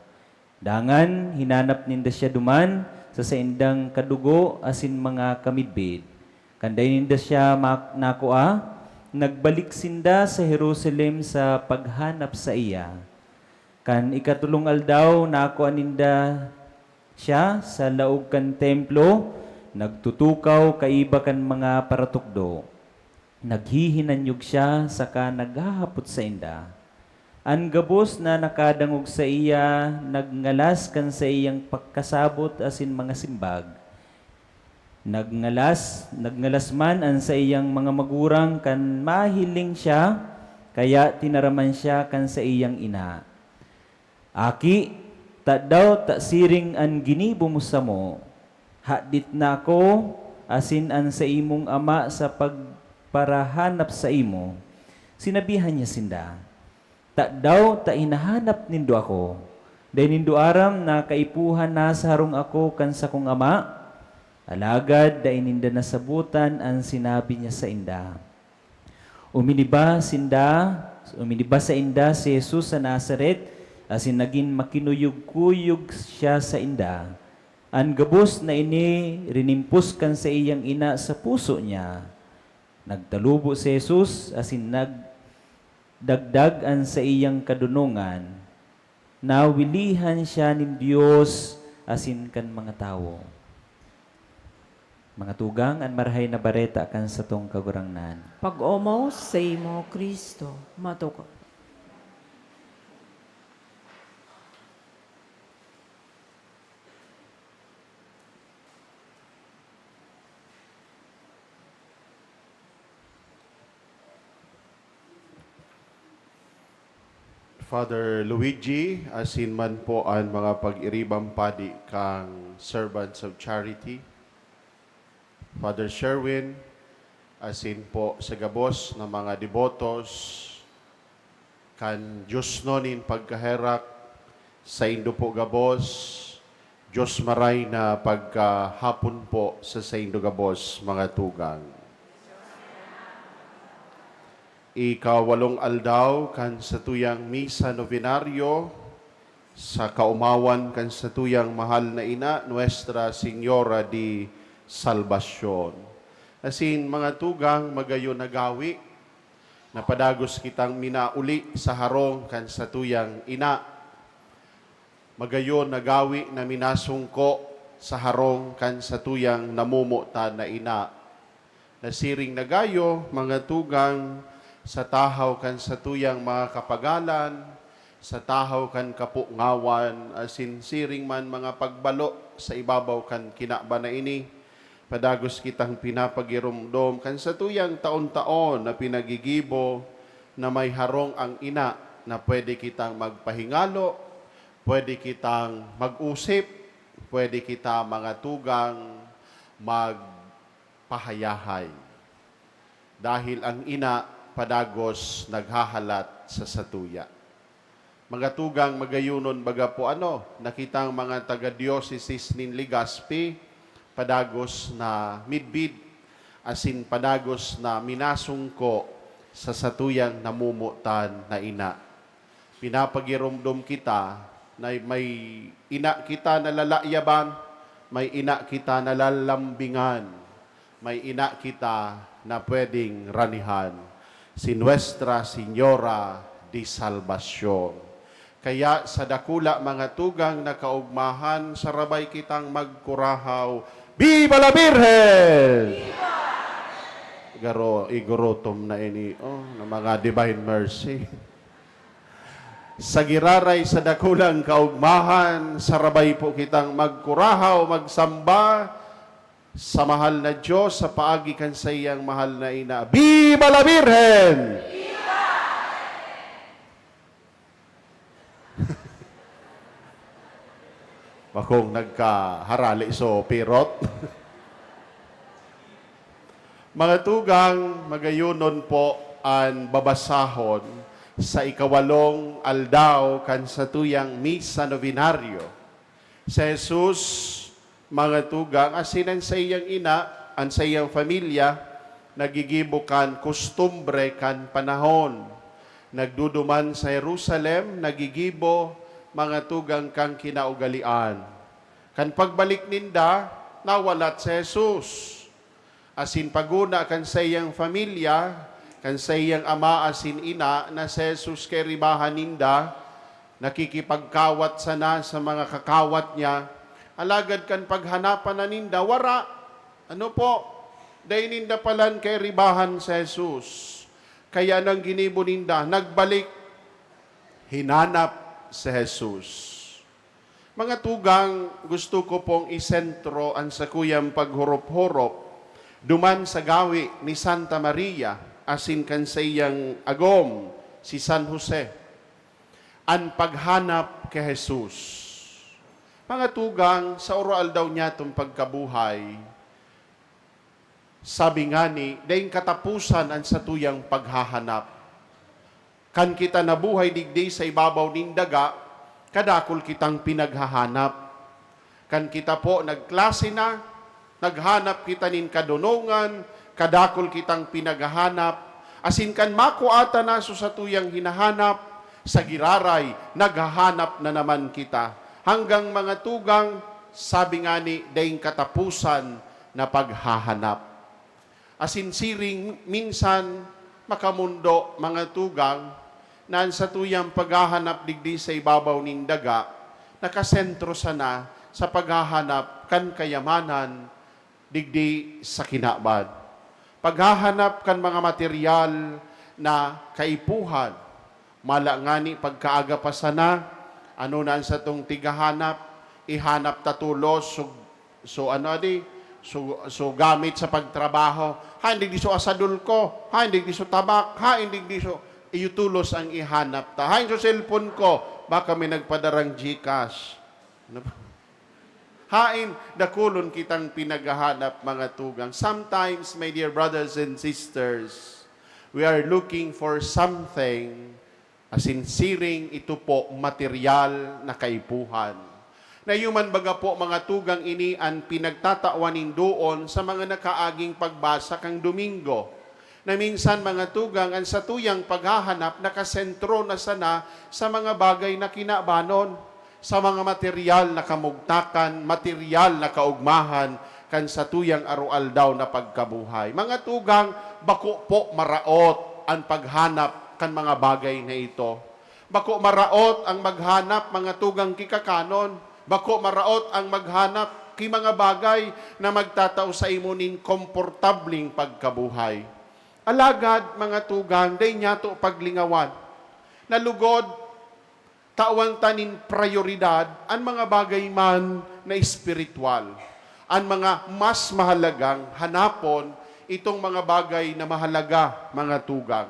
Dangan, hinanap ninda siya duman sa saindang kadugo asin mga kamidbid. Kan dai ninda siya ma-, nakua, nagbalik sinda sa Jerusalem sa paghanap saiya. Kan ikatolong aldaw, nakua ninda siya sa laog kan Templo, nagtutukaw kaiba kan mga paratukdo. Naghihinanyog siya saka naghahapot sainda. An gabos na nakadangog saiya nagngalas kan saiyang pagkasabot asin mga simbag. Nagngalas, nagngalas man an saiyang mga magurang kan mahiling siya, kaya tinaraman siya kan saiyang ina. "Aki, tadaw ta siring an ginibo mo samo? Hadit na ako asin an saimong ama sa pagparahanap saimo. Sinabihan niya sinda, 'Tadaw ta hinahanap nindo ako? Dai nindo aram na kaipuhan na sa harong ako kan sakong Ama?' Alagad dai ninda nasabotan an sinabi niya sainda." Uminiba sinda, uminiba sainda si Jesus sa Nazaret, asin nagin makinuyog-kuyog siya sainda. An gabos na ini rinimpos kan saiyang ina sa puso niya. Nagtalubo si Jesus asin nagdagdag an saiyang kadonongan. Nawilihan siya nin Dios asin kan mga tawo. Mga tugang, an Marahay na Bareta kan satong Kagurangnan. Pag-omaw saimo, Cristo. Matuko. Father Luigi, asin man po an mga pag-iribang padi kan Servants of Charity, Father Sherwin, asin po sa gabos na mga debotos kan Diosnon nin Pagkaherak, saindo po gabos, Dios maray na pagkahapon po sa saindo gabos, mga tugang. Ikawalong aldaw kan satuyang Misa Novenario sa kaomawan kan satuyang mahal na ina, Nuestra Señora de Salvacion. Asin, mga tugang, magayon na gawi na padagos kitang minauli sa harong kan satuyang ina. Magayon na gawi na minasungko sa harong kan satuyang namomotan na ina. Nasiring na gayo, mga tugang, sa tahaw kan satuyang mga kapagalan, sa tahaw kan kapungawan, asin siring man mga pagbalo sa ibabaw kan kinaban na ini, padagos kitang pinapagiromdom kan satuyang taon-taon na pinagigibo na may harong ang ina na pwede kitang magpahingalo, pwede kitang mag-usip, pwede kita, mga tugang, magpahayahay. Dahil ang ina padagos naghahalat sa satuya. Mga tugang, magayonon baga po ano, na kitang mga taga-diocesis nin Legazpi, padagos na midbid, asin padagos na minasungko sa satuyang namomotan na ina. Pinapagiromdom kita na may ina kita na lalayaban, may ina kita na lalambingan, may ina kita na pwedeng ranihan, si Nuestra Señora de Salvacion. Kaya sa dakula, mga tugang na kaugmahan, sarabay kitang magkurahaw, "Viva la Virgen!" Garo, igurutom na ini, oh, ng mga Divine Mercy. Sa giraray sa dakulang kaugmahan, sarabay po kitang magkurahaw, magsamba sa mahal na Diyos, sa paagi kan saiyang mahal na ina. Viva la Virgen! Bakong nagkaharali so pirot. Mga tugang, magayonon po an babasahon sa ikawalong aldaw kan satuyang Misa Novenario. Si Jesus, mga tugang, asin an saiyang ina, an saiyang pamilya, nagigibo kan kostumbre kan panahon. Nagduduman sa Jerusalem, nagigibo, mga tugang, kan kinaugalean. Kan pagbalik ninda, nawalat si Jesus. Asin paguna kan saiyang pamilya, kan saiyang ama asin ina, na si Jesus kairibahan ninda, nakikipagkawat sana sa mga kakawat niya. Alagad kan paghanapan na ninda, wara. Ano po? Dai ninda palan kairibahan si Jesus. Kaya anong ginibo ninda? Nagbalik, hinanap si Jesus. Mga tugang, gusto ko pong isentro an sakuyang paghorop-horop duman sa gawi ni Santa Maria asin kan saiyang agom, si San Jose, an paghanap ki Jesus. Mga tugang, sa oro-aldaw niyatong pagkabuhay, sabi ngani, daing kataposan an satuyang paghahanap. Kan kita nabuhay digdi sa ibabaw nin daga, kadakul kitang pinaghahanap. Kan kita po nagklase na, naghanap kita nin kadonongan, kadakul kitang pinaghahanap. Asin kan makua ta na so satuyang hinahanap, sa giraray, naghahanap na naman kita. Hanggang mga tugang, sabi ngani, daing kataposan na paghahanap. Asin siring, minsan makamondo, mga tugang, na an satuyang paghahanap digdi sa ibabaw nin daga nakasentro sana sa paghahanap kan kayamanan digdi sa kinaban. Paghahanap kan mga materyal na kaipuhan, mala ngani pagkaaga pa sana, ano na an satong tighahanap, ihanap ta tolos, so, so ano adi, so, so gamit sa pagtrabaho. Haen digdi so asadol ko, haen digdi so tabak, haen digdi so, iyo tolos ang ihanap ta. Haen so cellphone ko, baka may nagpadarang GCash. Ano ba? Haen, dakulon kitang pinaghahanap, mga tugang. Sometimes, my dear brothers and sisters, we are looking for something, asin siring ito po, materyal na kaipuhan. Na iyo man baga po, mga tugang, ini an pinagtatawan nindoon sa mga nakaaging pagbasa kan Domingo. Na minsan, mga tugang, ang satuyang paghahanap nakasentro na sana sa mga bagay na kinabanon, sa mga material na kamugtakan, material na kaugmahan kan satuyang aroaldaw na pagkabuhay. Mga tugang, bako po maraot an paghanap kan mga bagay na ito. Bako maraot ang maghanap, mga tugang, ki kakanon. Bako maraot ang maghanap ki mga bagay na magtatao saimo nin komportableng pagkabuhay. Alagad, mga tugang, dai niyato paglingawan na lugod, tawan ta nin prayoridad an mga bagay man na espiritual. An mga mas mahalagang hanapon, itong mga bagay na mahalaga, mga tugang.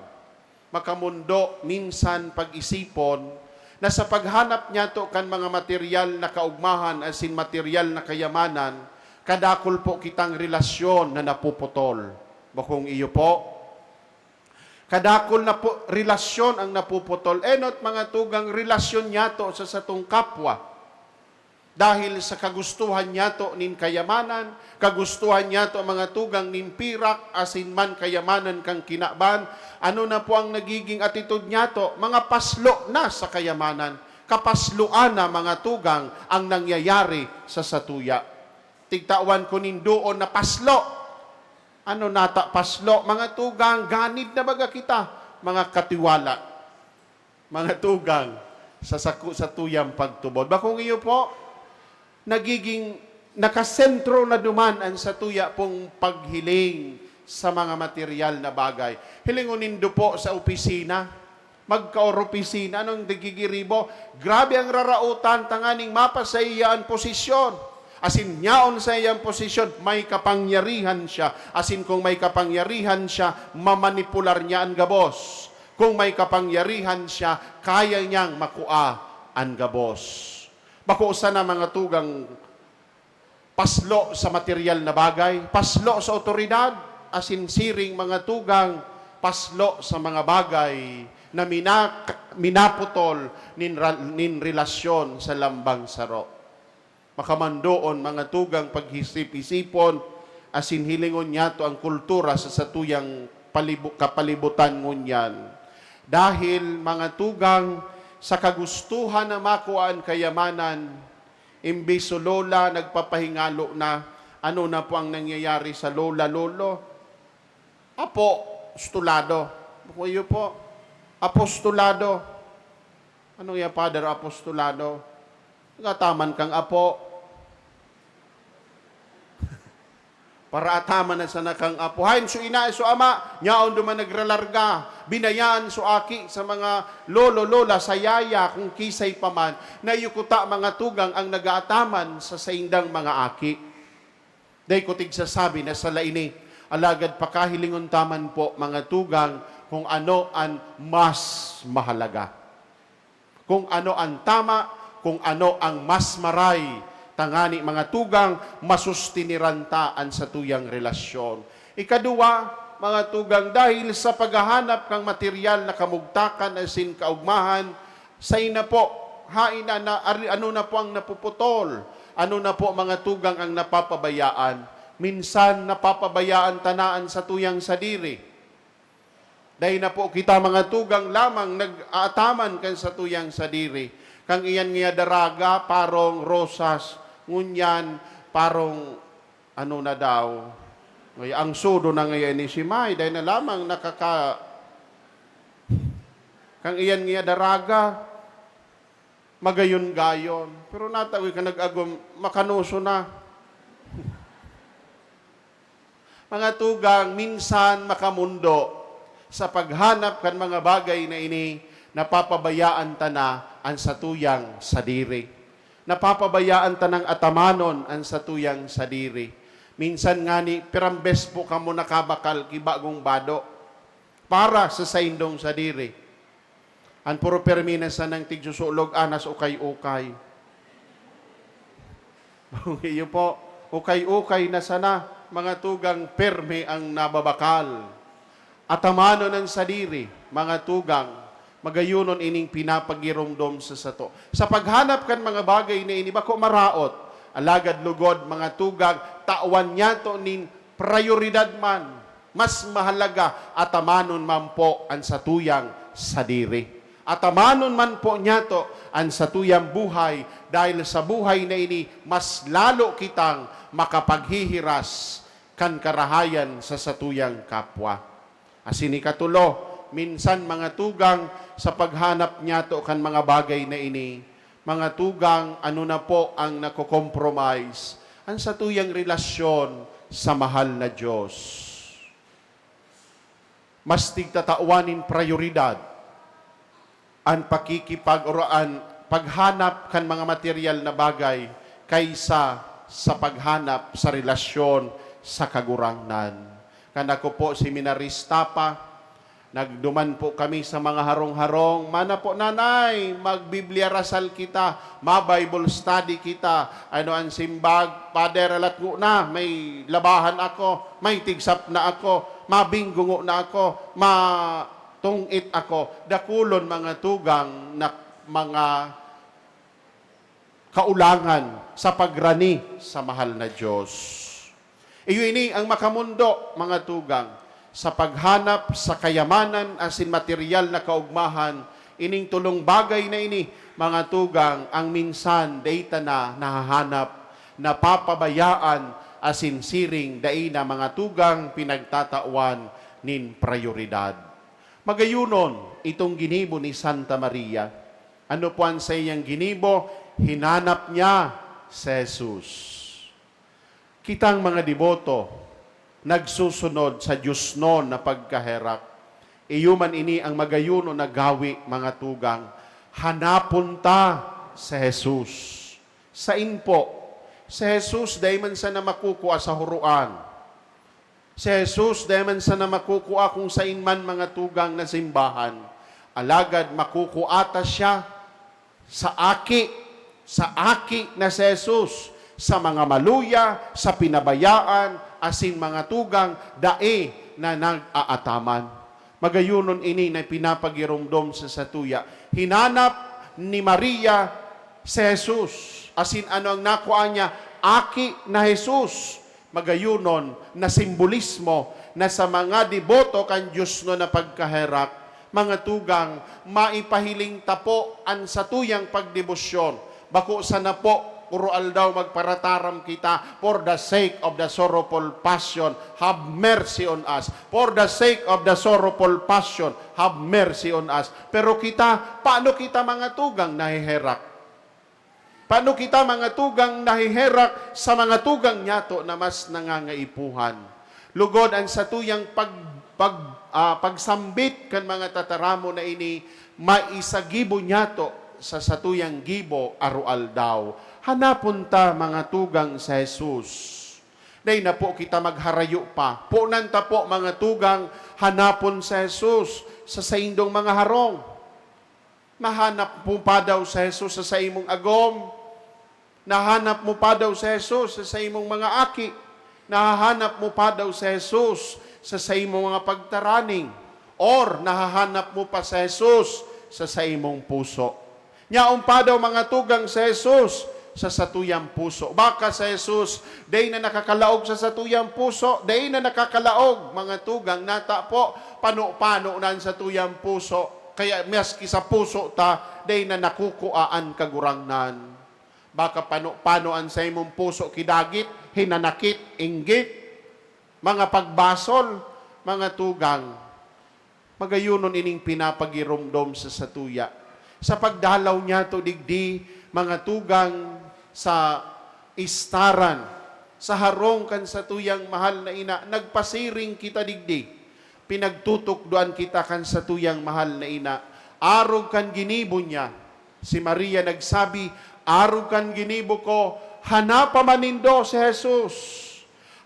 Makamondo minsan pag-isipon na sa paghanap niyato kan mga material na kaugmahan asin material na kayamanan, kadakul po kitang relasyon na napuputol. Bakong iyo po? Kadakul na po relasyon ang napuputol. Enot, mga tugang, relasyon niyato sa satong kapwa. Dahil sa kagustuhan niyato nin kayamanan, kagustuhan niyato, mga tugang, nin pirak asin man kayamanan kan kinaban, ano na po ang nagiging atitod niyato? Mga paslo na sa kayamanan. Kapasloan na, mga tugang, ang nangyayari sa satuya. Tigtawan ko nin doon na paslo. Ano nata paslo? Mga tugang, ganid na baga kita, mga katiwala. Mga tugang, sa saku-, satuyang pagtubod. Bakong iyo po, nagiging nakasentro na duman an satuya pong paghiling sa mga material na bagay. Hilingon nindo po sa opisina, magkaoropisina, anong nagigiribo? Grabe ang raraotan tanganing mapasaiya an posisyon. Asin yaon sa iyang posisyon, may kapangyarihan siya. Asin kung may kapangyarihan siya, mamanipular niya an gabos. Kung may kapangyarihan siya, kaya niyang makua an gabos. Bako sana, mga tugang, paslo sa material na bagay, paslo sa awtoridad, asin siring, mga tugang, paslo sa mga bagay na mina-, minaputol nin ra-, nin relasyon sa lambang saro. Makamandoon, mga tugang, paghisip-isipon asin hilingon niyato ang kultura sa satuyang palibu-, kapalibutan ngunyan. Dahil, mga tugang, sa kagustuhan na makua an kayamanan, imbis su lola nagpapahingalo na, ano na po ang nangyayari sa lola, lolo? Apostolado. Kuyo po, apostolado. Ano ya, Father, apostolado? Nagataman kang apo. Paraataman na sana kang apo. Hain su ina, su ama, nyaon duman nagralarga. Binayaan su aki sa mga lolo, lola, sa yaya, kung kisay pa man, na iyo kuta, mga tugang, ang nagaataman sa saindang mga aki. Dai ko tigsasabi na sala ini, alagad pakahilingon ta man po, mga tugang, kung ano an mas mahalaga. Kung ano an tama, kung ano ang mas maray, tangani, mga tugang, masustiniran ta an satuyang relasyon. Ikaduwa, mga tugang, dahil sa paghahanap kan material na kamugtakan asin kaugmahan, sain na po, hain na, na, ari-, ano na po ang napuputol? Ano na po, mga tugang, ang napapabayaan? Minsan, napapabayaan ta na an satuyang sadiri. Dai na po kita, mga tugang, lamang nag-aataman kan satuyang sadiri. Kan iyan ngiya daraga, parong rosas, ngunyan, parong ano na daw. Ngayon, ang sudo na ngayon ni si May, dai na lamang nakaka-, kan iyan ngiya daraga, magayon-gayon. Pero natawi ka nag-agom, makanoso na. Mga tugang, minsan makamondo sa paghanap kan mga bagay na ini, napapabayaan ta na an satuyang sadiri. Napapabayaan ta nang atamanon an satuyang sadiri. Minsan ngani, pirang bes po kamo nakabakal ki bagong bado para sa saindong sadiri. An puro permi na sanang tigsusulog, anas ukay-ukay. Iyo po, ukay-ukay na sana, mga tugang, permi ang nababakal. Atamanon an sadiri, mga tugang, magayonon ining pinapagiromdom sa sato. Sa paghanap kan mga bagay na ini, bako maraot, alagad lugod, mga tugang, tawan niyato nin prayoridad man. Mas mahalaga, atamanon man po an satuyang sadiri. Atamanon man po niyato an satuyang buhay, dahil sa buhay na ini, mas lalo kitang makapaghihiras kan karahayan sa satuyang kapwa. Asin ikatulo, minsan, mga tugang, sa paghanap niyato kan mga bagay na ini, mga tugang, ano na po ang nako-compromise? An satuyang relasyon sa mahal na Diyos. Mas tigtatawan nin prayoridad an pakikipag-, or an paghanap kan mga material na bagay kaysa sa paghanap sa relasyon sa Kagurangnan. Kan ako po seminarista pa, nagduman po kami sa mga harong-harong, "Mana po, nanay, mag-Biblia rasal kita, ma-Bible study kita." Ano an simbag? "Pader, alat ngona, may labahan ako, may tigsap na ako, mabinggo ngona ako, matungit ako." Dakulon, mga tugang, na mga kaulangan sa pagrani sa mahal na Diyos. Iyo ini ang makamondo, mga tugang, sa paghanap sa kayamanan asin material na kaogmahan. Ining tolong bagay na ini, mga tugang, ang minsan dai ta na nahahanap, napapabayaan, asin siring dai na, mga tugang, pinagtatawan nin prayoridad. Magayonon itong ginibo ni Santa Maria. Ano po an saiyang ginibo? Hinanap niya si Jesus. Kitang mga deboto, nagsusunod sa diosnon na pagkaherak. Iyo man ini ang magayonon na gawi, mga tugang. Hanapon ta si Jesus. Sain po? Si Jesus dai man sana makukua sa huroan. Si Jesus dai man sana makukua kung sain man, mga tugang, na simbahan. Alagad makukua ta siya sa Aki, sa Aki na si Jesus, sa mga maluya, sa pinabayaan, asin, mga tugang, dai na nag-aataman. Magayonon ini na pinapagiromdom sa satuya. Hinanap ni Maria si Jesus, asin ano ang nakua niya? Aki na Jesus. Magayonon na simbolismo na sa mga deboto kan diosnon na pagkaherak, mga tugang, maipahiling ta po an satuyang pagdebosyon. Bako sana po, puro-aldaw magparataram kita, "For the sake of the sorrowful passion, have mercy on us. For the sake of the sorrowful passion, have mercy on us." Pero kita, paano kita, mga tugang, naheherak? Paano kita, mga tugang, naheherak sa mga tugang niyato na mas nangangaipuhan? Lugod, an satuyang pag-, pag-, ah, pagsambit kan mga tataramon na ini, maisagibo niyato sa satuyang gibo aroaldaw. Hanapon ta, mga tugang, si Jesus. Dai na po kita magharayo pa. Ponan ta po, mga tugang, hanapon si Jesus sa saindong mga harong. Nahanap mo pa daw si Jesus sa saimong agom? Nahanap mo pa daw si Jesus sa saimong mga aki? Nahahanap mo pa daw si Jesus sa saimong mga pagtaraning? Or nahahanap mo pa si Jesus sa saimong puso? Nyaon pa daw, mga tugang, si Jesus sa satuyang puso. Baka si Jesus dai na nakakalaog sa satuyang puso, dai na nakakalaog, mga tugang, nata po, pano-pano na an satuyang puso. Kaya maski sa puso ta, dai na nakukua an Kagurangnan. Baka pano-pano an saimong puso ki dagit, hinanakit, inggit, mga pagbasol, mga tugang. Magayonon ining pinapagiromdom sa satuya. Sa pagdalaw niyato digdi, mga tugang, sa istaran, sa harong kan satuyang mahal na ina, nagpasiring kita digdi. Pinagtutukdoan kita kan satuyang mahal na ina. Arog kan ginibo niya, si Maria nagsabi, "Arog kan ginibo ko, hanapa man nindo si Jesus.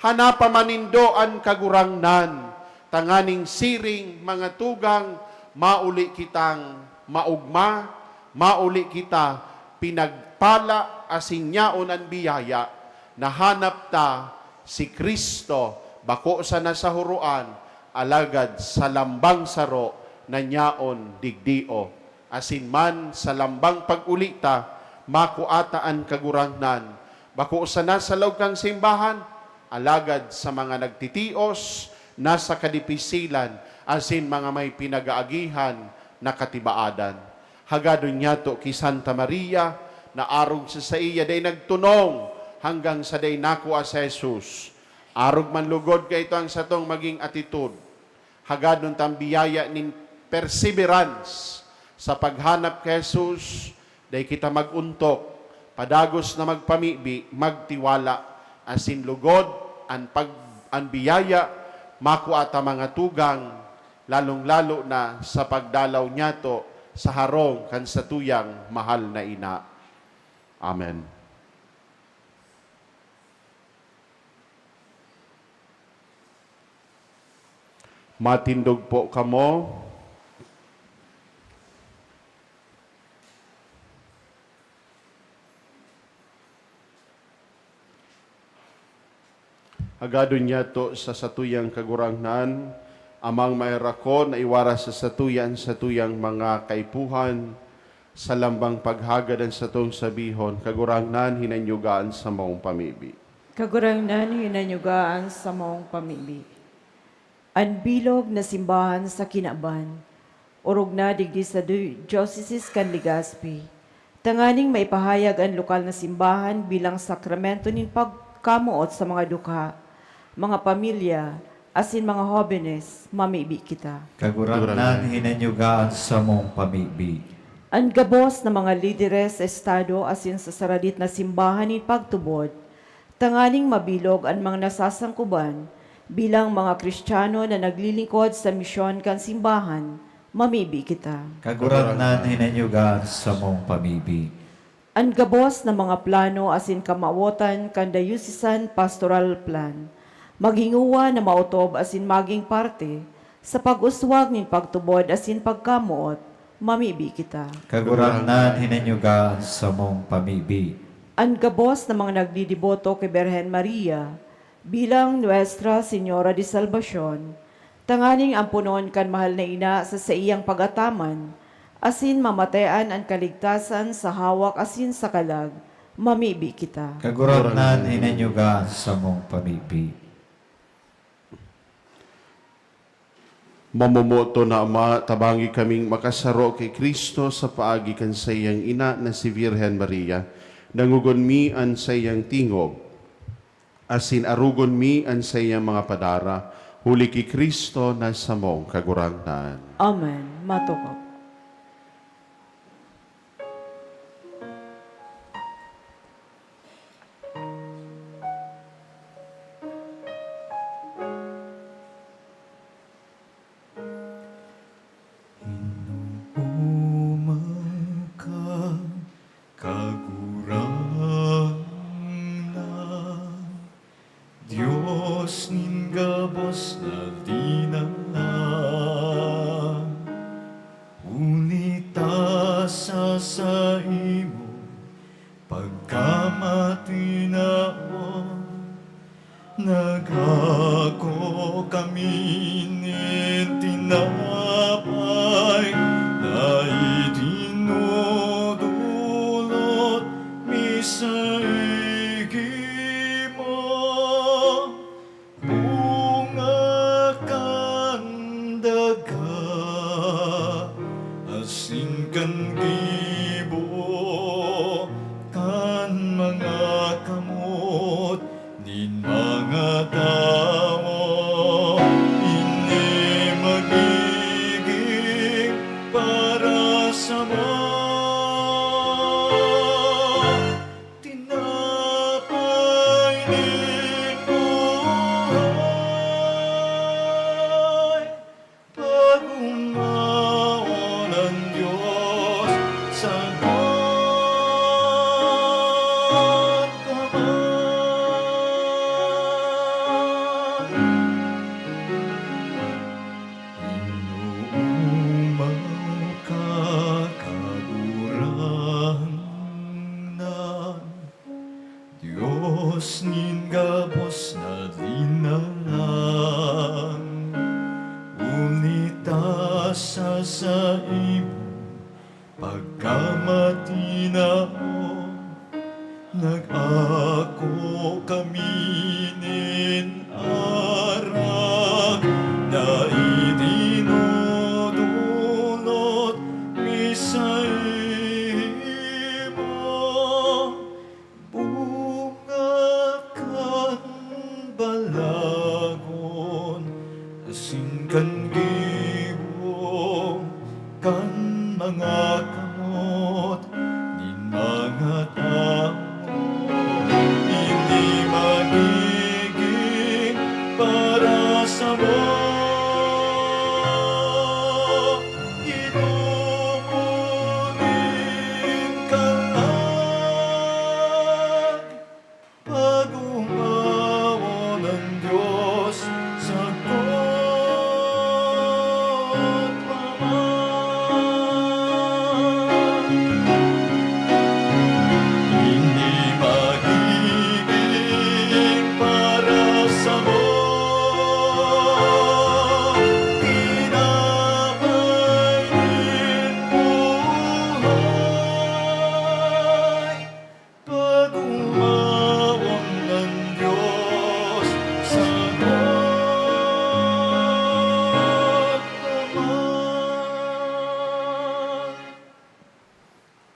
Hanapa man nindo an Kagurangnan, tanganing siring, mga tugang, mauli kitang maogma, mauli kita pinagpala asin yaon an biyaya." Nahanap ta si Cristo, bako sana sa huroan, alagad sa lambang saro na nyaon digdi, o asin man sa lambang pag-uli ta, makua ta an Kagurangnan, bako sana sa laog kan simbahan, alagad sa mga nagtitios, nasa kadipisilan asin mga may pinagaagihan na katibaadan. Hagadon niyato ki Santa Maria na arog sa saiya dai nagtunong hanggang sa dai nakua si Jesus. Arog man lugod kaito ang satong maging atitod. Hagadon tang biyaya nin perseverance sa paghanap ki Jesus, dai kita mag-ontok, padagos na magpamibi, magtiwala, asin lugod an pag-, an biyaya makua ta mga tugang, lalong-lalo na sa pagdalaw niyato sa harong kan satuyang mahal na ina. Amen. Matindog po kamo. Hagadon niyato sa satuyang Kagurangnan, Amang maherakon, na iwaras sa satuya an satuyang mga kaipuhan, sa lambang paghagad an satong sabihon, Kagurangnan, hinanyuga an samong pamibi. Kagurangnan, hinanyuga an samong pamibi. An bilog na simbahan sa kinaban, orog na digdi sa du-, Diocese kan Legazpi, tanganing maipahayag an lokal na simbahan bilang sakramento nin pagkamoot sa mga dukha, mga pamilya, asin mga hobenes, mamibi kita. Kagurangnan, hinanyuga an samong pamibi. An gabos na mga lideres sa estado asin sa saradit na simbahan nin pagtubod, tanganing mabilog an mga nasasangkuban bilang mga Kristiyano na naglilingkod sa misyon kan simbahan, mamibi kita. Kagurangnan, hinanyuga an samong pamibi. An gabos na mga plano asin kamawotan kan Diocesan Pastoral Plan, maghingowa na maotob asin magin parte sa pag-uswag nin pagtubod asin pagkamoot, mamibi kita. Kagurangnan, hinanyuga an samong pamibi. An gabos na mga nagdideboto ki Birhen Maria bilang Nuestra Señora de Salvacion, tanganing amponon kan Mahal na Ina sa saiyang pag-ataman, asin mamatean an kaligtasan sa hawak asin sa kalag, mamibi kita. Kagurangnan, hinanyuga an samong pamibi. Mamomoton na Ama, tabangi kaming makasaro ki Cristo sa paagi kan saiyang ina na si Virgen Maria. Dangogon mi an saiyang tingog, asin arogon mi an saiyang mga padara, huli ki Cristo na samong Kagurangnan. Amen. Matukop. Inooma ka, Kagurangnan, Dios nin gabos na linalang, huli ta sa saimong pagkamatinaon, nag-ako kami nin tinapay na idinodolot mi saimo. Bunga kan daga asin kan gibo kan mga kamot nin mga tawo, ini magigin para samo. Tinapay nin buhay, pag-omaon an Dios sagkod pa man. Inooma ka, Kagurangnan, Dios nin gabos na linalang, huli ta sa saimong pagkamatinaon, nag-ako kami nin arak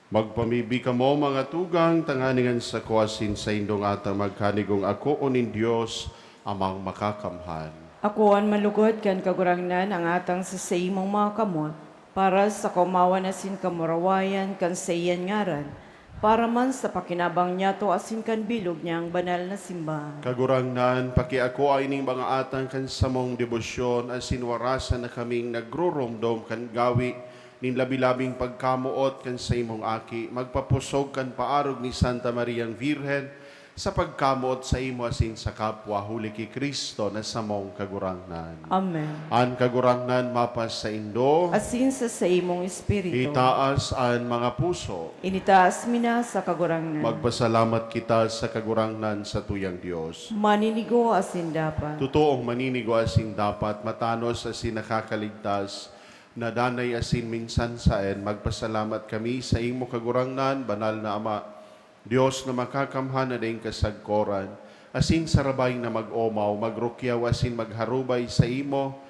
Magpamibi kamo, mga tugang, tanganing an sako asin saindong atang magkanigong akoon nin Dios, Amang Makakamhan. Akoon malugod kan Kagurangnan an atang sa saimong mga kamot, para sa kaomawan asin kamurawayan kan saiyang ngaran, para man sa pakinabang niyato asin kan bilog niyang banal na simbahan. Kagurangnan, pakiakoa ining mga atang kan samong debosyon, asin warasan na kaming nagruromdom kan gawi nin labi-labing pagkamoot kan saimong Aki, magpapusog kan paarog ni Santa Mariang Birhen sa pagkamoot saimo asin sa kapwa, huli ki Cristo na samong Kagurangnan. Amen. An Kagurangnan mapasaindo. Asin sa saimong espiritu. Itaas an mga puso. Initaas mi na sa Kagurangnan. Magpasalamat kita sa Kagurangnan, sa tuyang Dios. Maninigo asin dapat. Totoong maninigo asin dapat, matanos asin nakakaligtas, na danay asin minsan saen, magpasalamat kami saimo, Kagurangnan, Banal na Ama, Dios na makakamhan na daing kasagkoran, asin sarabay na mag-omaw, magrukyaw asin magharubay saimo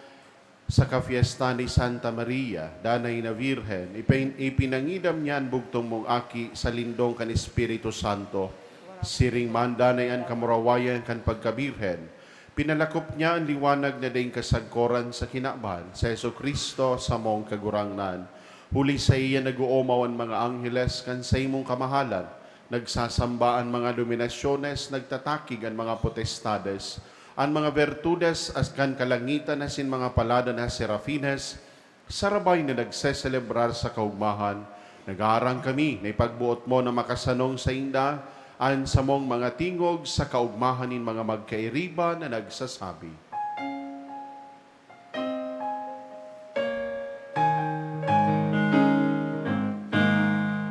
sa kafiesta ni Santa Maria, Danay na Birhen. Ipin-, ipinangidam niya an bugtong mong Aki sa lindong kan Espiritu Santo. Siring man, danay an kamurawayan kan pagkabirhen. Pinalakop niya an liwanag na daing kasagkoran sa kinaban, si Jesu-Cristo, samong Kagurangnan. Huli saiya nag-oomaw an mga angheles kan saimong kamahalan, nagsasamba an mga dominasyones, nagtatakig an mga potestades, an mga bertudes as kan kalangitan asin mga palada na serafines, sarabay na nagseselebrar sa kaogmahan. Nag-aarang kami na ipagboot mo na makasanong sainda an samong mga tingog sa kaogmahan nin mga magkairiba na nagsasabi,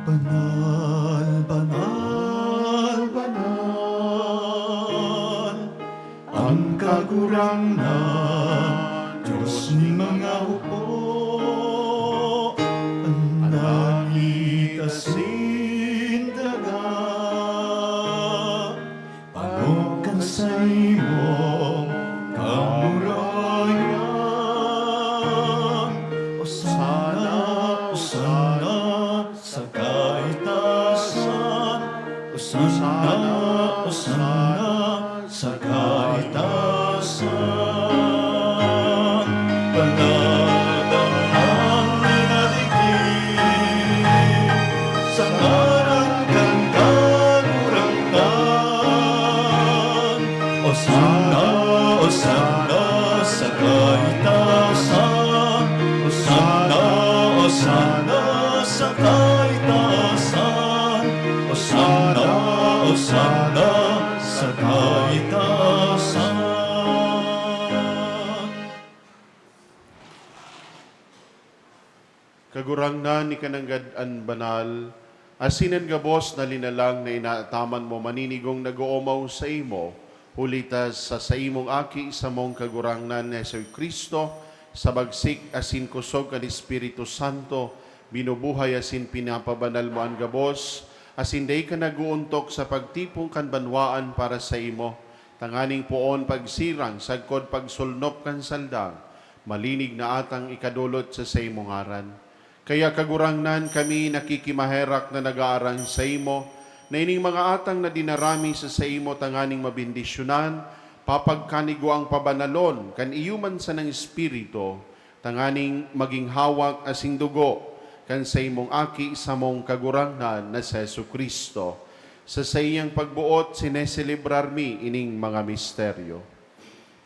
"Banal, banal, banal, an Kagurangnan, Dios nin mga hukbo, an langit asin daga, panukan saimong kamurawayan. Osana, Osana sa kaitasan, Osana, Osana sa kaitasan. Banal, banal na digdi sa ngaran kan Kagurangnan. Osana, Osana sa kaitasan. Osana, Osana sa kaitasan. Osana, Osana sa kaitasan." Kagurangnan, ika nanggad an banal, asin an gabos na linalang na inaataman mo maninigong nag-oomaw saimo, huli ta sa saimong Aki, samong Kagurangnan na Jesu-Cristo, sa bagsik asin kusog kan Espiritu Santo, binubuhay asin pinapabanal mo an gabos, asin dai ka nag-oontok sa pagtipon kan banwaan para saimo, tanganing poon pagsirang sagkod pagsulnop kan saldang. Malinig na atang ikadolot sa saimong ngaran. Kaya, Kagurangnan, kami nakikimaherak na nag-aarang saimo, na ining mga atang na dinara mi sa saimo tanganing mabendisyonan, papagkanigwaang pabanalon kan iyo man sanang Espiritu, tanganing magin hawak asin dugo kan saimong Aki, samong Kagurangnan na si Jesu-Cristo. Sa saiyang pagboot, sineselebrar mi ining mga misteryo.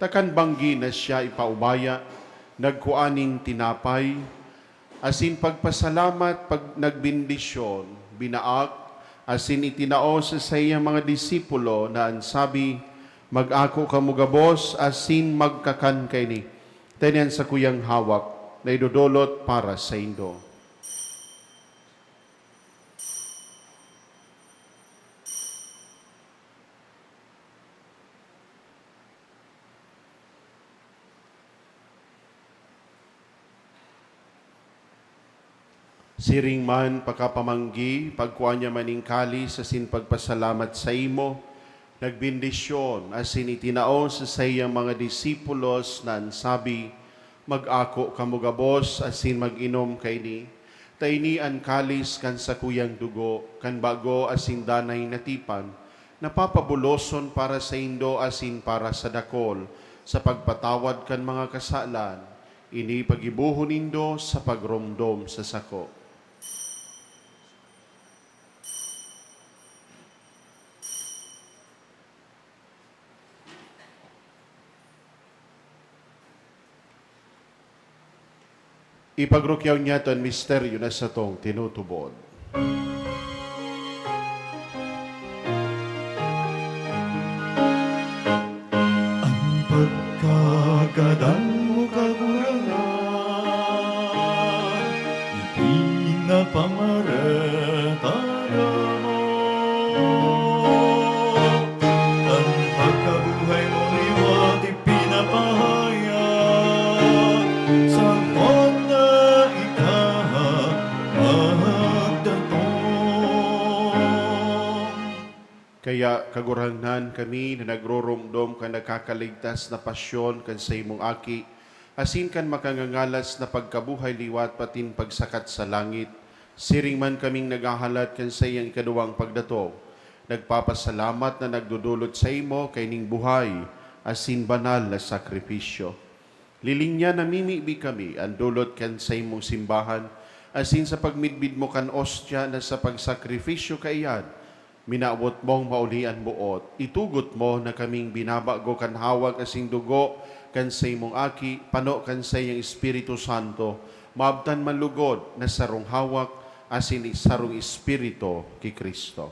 Ta kan banggi na siya ipaubaya, nagkua nin tinapay, asin pagpasalamat, pag nagbendisyon, binaak, asin itinao sa saiyang mga disipulo na an sabi, "Mag-ako kamo gabos asin magkakan kaini. Ta ini an sakuyang hawak na idodolot para saindo." Siring man, pakapamanggi, pagkua niya man nin kalis asin pagpasalamat saimo, nagbendisyon asin itinao sa saiyang mga disipulos na an sabi, "Mag-ako kamo gabos asin mag-inom kaini. Ta ini an kalis kan sakuyang dugo, kan bago asin danay na tipan, na papabuloson para saindo asin para sa dakol, sa pagpatawad kan mga kasalan. Ini paggibohon nindo sa pagromdom sa sako. Ipagrukyaw niyato an misteryo na satong tinutubod. An pagkagadan mo, Kagurangnan, ipinapamaretaga mo. An pagkabuhay mo liwat ipinapahayag, sabot na ika magdatong. Kaya, Kagurangnan, kami na nagroromdom kan nakakaligtas na pasyon kan saimong Aki, asin kan makangangalas na pagkabuhay liwat patin pagsakat sa langit, siring man kaming naghahalat kan saiyang ikaduwang pagdatong, nagpapasalamat na nagdodolot saimo kaining buhay asin banal na sakripisyo. Lilinyan namimibi kami an dolot kan saimong simbahan, asin sa pagmidbid mo kan ostya na sa pagsakripisyo kaiyan, minawot mong mauli an boot. Itugot mo na kaming binabago kan hawak asin dugo kan saimong Aki, pano kan saiyang Espiritu Santo, maabtan man lugod na sarong hawak asin sarong Espiritu ki Cristo.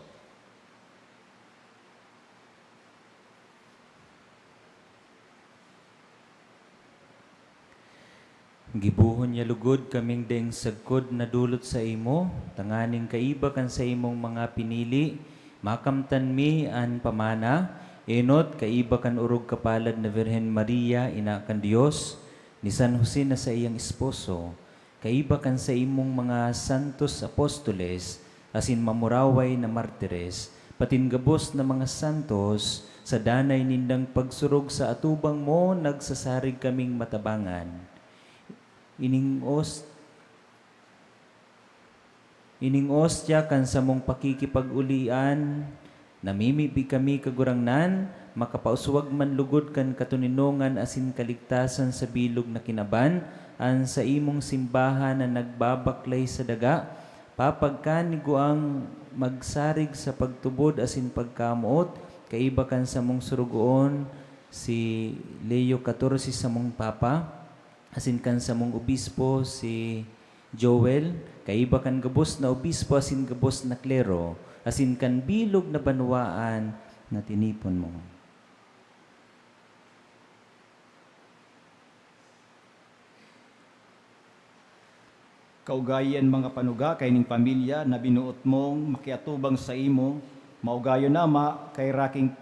Gibohon niya lugod kaming daing sagkod na dolot saimo, tanganing kaiba kan saimong mga pinili, makamtan mi an pamana, enot kaiba kan orog kapalad na Birhen Maria, ina kan Dios, ni San Jose na saiyang esposo, kaiba kan saimong mga santos apostoles asin mamuraway na martires, patin gabos na mga santos, sa danay nindang pagsurog sa atubang mo, nagsasarig kaming matabangan. Ining os-, ining ostya kan samong pakikipag-ulian, namimibi kami, Kagurangnan, makapauswag man lugod kan katoninongan asin kaligtasan sa bilog na kinaban, an saimong simbahan na nagbabaklay sa daga, papagkanigwang magsarig sa pagtubod asin pagkamoot, kaiba kan samong sorogoon, si Leo catorce, samong Papa, asin kan samong obispo, si Joel, kaiba kan gabos na obispo asin gabos na klero, asin kan bilog na banwaan na tinipon mo. Kaugayi an mga panuga kaining pamilya na binuot mong makiatubang saimo, maugayon, Ama, kairaking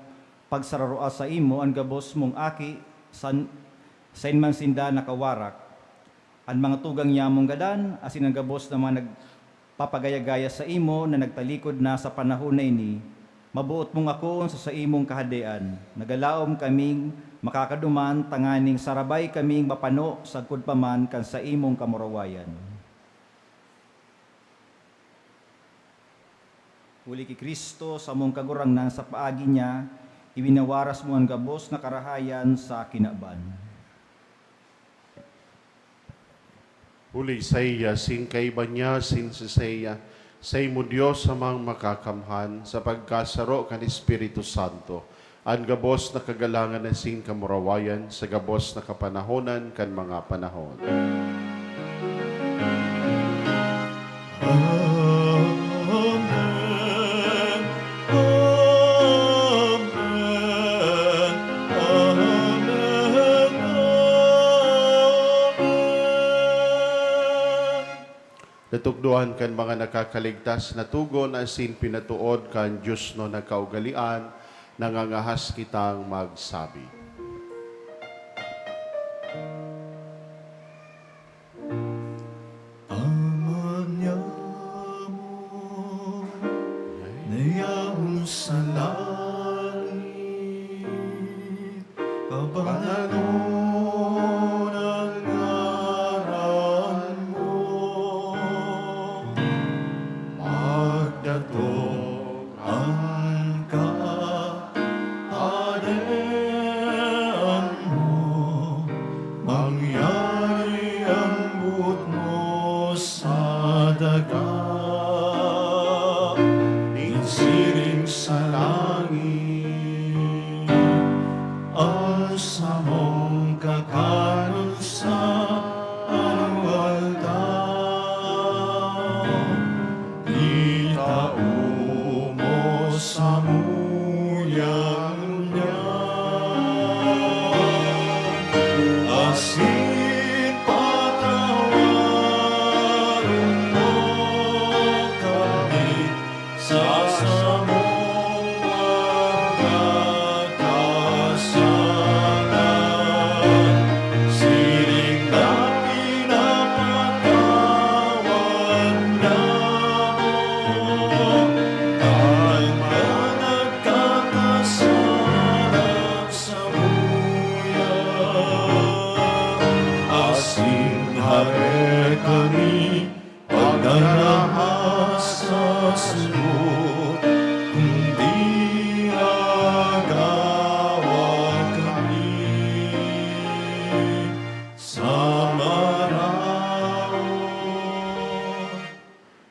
pagsararoa saimo an gabos mong aki san, saen man sinda nakawarak. An mga tugang nyamong gadan asin an gabos na mga nagpapagaya-gaya saimo na nagtalikod na sa panahon na ini, maboot mong akoon sa saimong Kahadean. Nagalaom kaming makakaduman tanganing sarabay kaming mapano sagkod pa man kan saimong kamurawayan. Huli ki Cristo, samong Kagurangnan, sa paagi niya, iwinawaras mo an gabos na karahayan sa kinaban. Huli saiya, asin kaiba niya, asin sa saiya, saimo, Dios Amang Makakamhan, sa pagkasaro kan Espiritu Santo, an gabos na kagalangan asin kamurawayan sa gabos na kapanahonan kan mga panahon. Amen. Amen. Amen. Amen. Natukdoan kan mga nakakaligtas na togon asin pinatood kan diosnon na kaugalean, nangangahas kitang magsabi. Ama niamo na yaon sa langit, pabanagon an ngaran mo. Tong ang kahadean mo, mangyari ang boot mo sa daga, nin siring sa langit. An samong kakanon sa aroaldaw, itao mo samuya ngunyan, asin patawaron mo kami sa samong pagkakasalan, siring na pinapatawad namon kan mga nagkakasalan samuya, asin hare kami pagdarahas sa surot, kundi agawa kami sa maraot.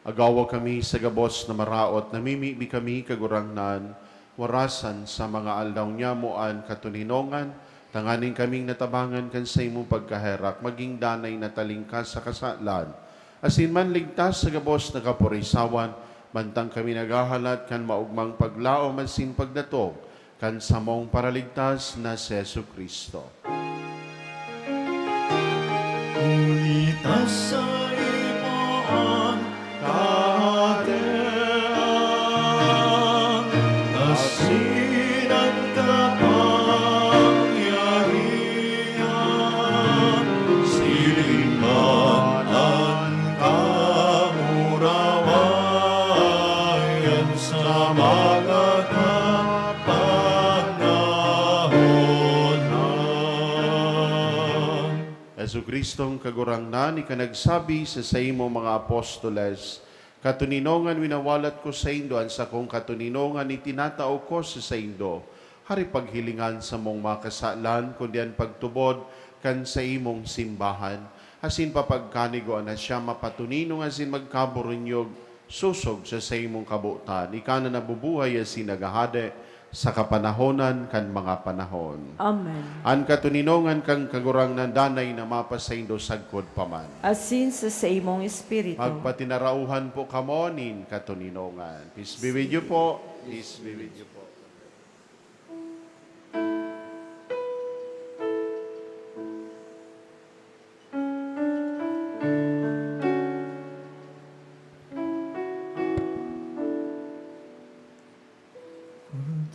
Agawa kami sa gabos na maraot, namimibi kami, Kagurangnan, warasan sa mga aldaw niamo an katoninongan, tanganing kaming natabangan kan saimong pagkaherak, magin danay na talingkas sa kasalan, asin manligtas sa gabos na kaporisawan, mantang kami naghahalat kan maogmang paglaom asin pagdatong kan samong Paraligtas na si Jesu-Cristo. Huli ta saimo an kahadean, asin an kapangyarihan, siring man an kamurawayan sa mga kapanahonan. Jesu-Cristong Kagurangnan, ika nagsabi sa saimong mga apostoles, "Katoninongan winawalat ko saindo, an sakong katoninongan itinatao ko sa saindo. Hare paghilingan samong mga kasalan, kundi an pagtubod kan saimong simbahan. Asin papagkanigoan na siya mapatoninong asin magkaburinyog sosog sa saimong kabotan, ika na nabubuhay asin naghahade sa kapanahonan kan mga panahon." Amen. An katoninongan kan Kagurangnan danay na mapasaindo sagkod pa man. Asin sa saimong espiritu. Magpatinarauhan po kamo nin katoninongan. Peace be with you po. Peace be with you po.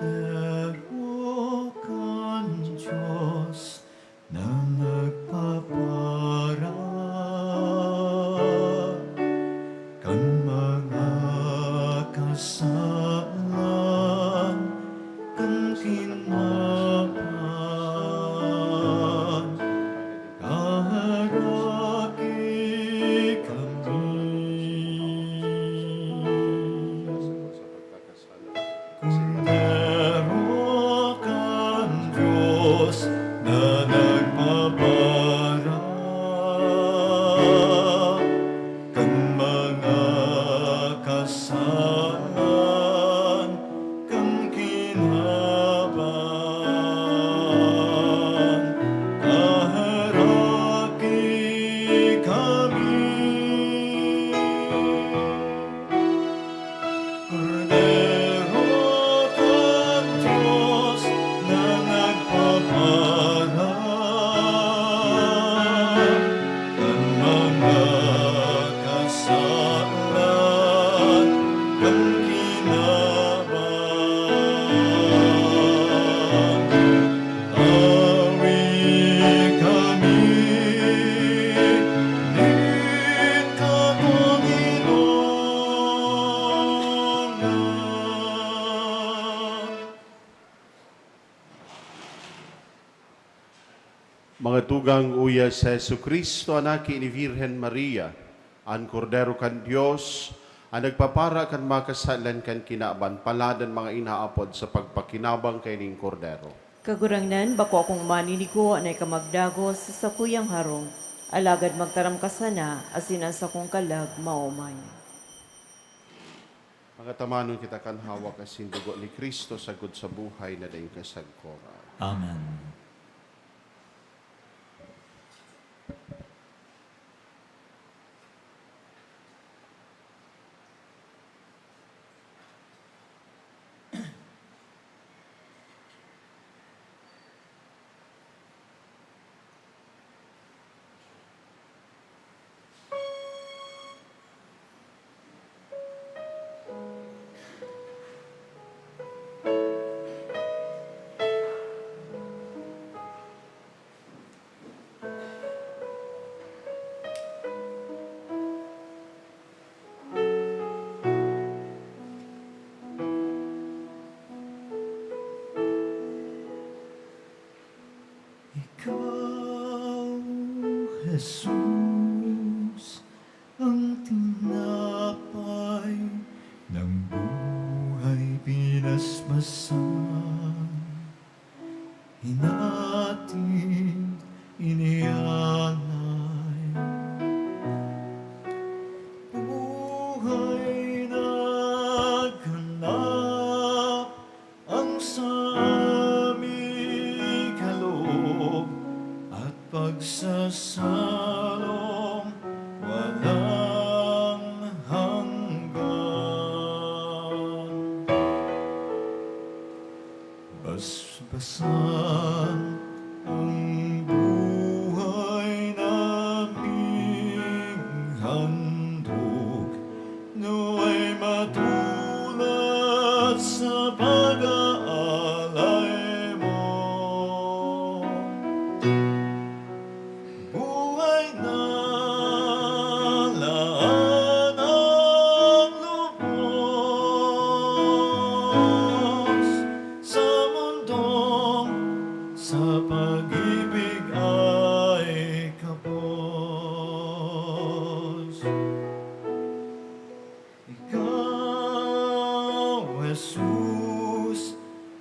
Kordero kan Dios na nagpaparad kan mga kasalan kan kinaban, kaharaki kami. Kordero kan Dios na nagpaparad kan mga kasalan kan kinaban, kaharaki kami. Kordero kan Dios na nagpaparad kan mga kasalan kan kinaban, tawi kami nin katoninongan. Mga tugang, uya si Jesu-Cristo, an Aki ni Virgen Maria, an Kordero kan Dios, An nagpapara kan mga kasalan kan kinaban, palad an mga inaapod sa pagpakinabang kaining Kordero. Kagurangnan, bako akong maninigo na ika magdagos sa sakuyang harong, alagad magtaram ka sana, asin an sakong kalag maomay. Mga tamanon kita kan hawak asin dugo ni Cristo sagkod sa buhay na daing kasagkoran. Amen. Ikaw, Jesus, ang tinapay ng buhay pinasmasan, hinatid, inialay, buhay nagganap, ang sa mikaloob at pagsasalong walang hanggan. Basbasan ang buhay naming handog, naway matulat sa pag-aalay mo. Buhay na laan ang lubos sa mundong sa pag-ibig ay kapos. Ikaw, Jesus,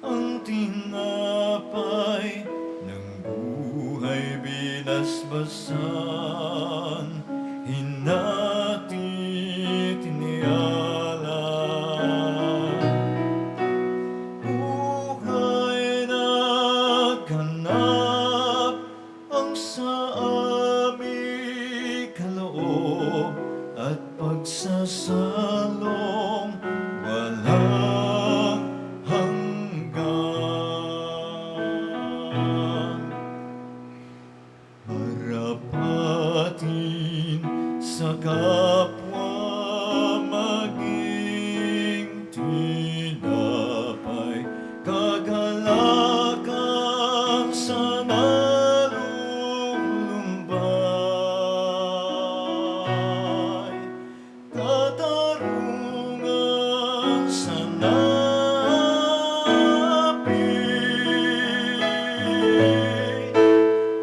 ang tinapay ng buhay binasbasan, hinatid, inialay, buhay nagganap, ang sa mikaloob at pagsasalong walang hanggan. Marapatin sa kapwa maging tinapay, kagalakan sa nalulumbay, katarungan sa naapi,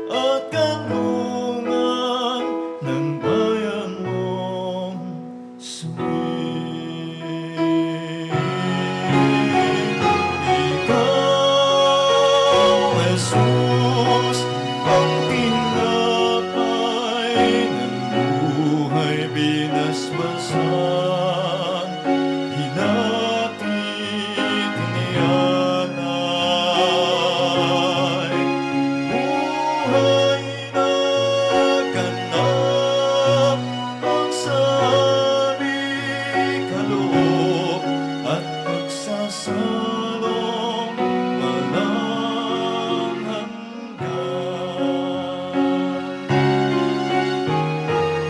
at kanlungan ng bayan mong suwi. Ikaw, Jesus, ang tinapay ng buhay binasbasan, hinatid, inialay, buhay nagganap, ang sa mikaloob at pagsasalong walang hanggan.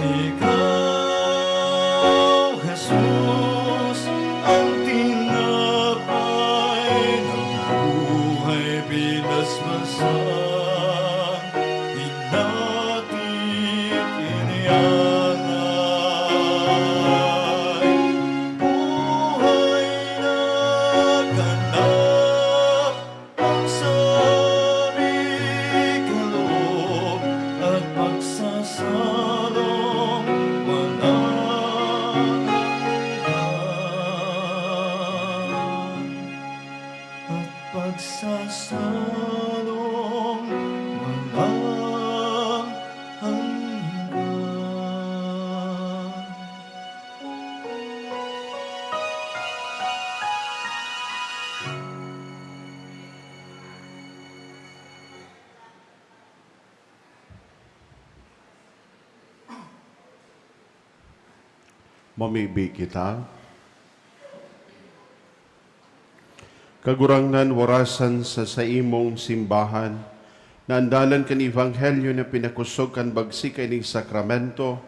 Ikaw, Jesus, ang tinapay ng buhay binasbasan, hinatid, inialay, buhay nagganap, ang sa mikaloob at pagsasalong walang hanggan. sa salong walang hanggan. Mamibi kita. Kagurangnan, warasan sa saimong simbahan, na an dalan kan ebanghelyo na pinakosog kan bagsi kaining sakramento,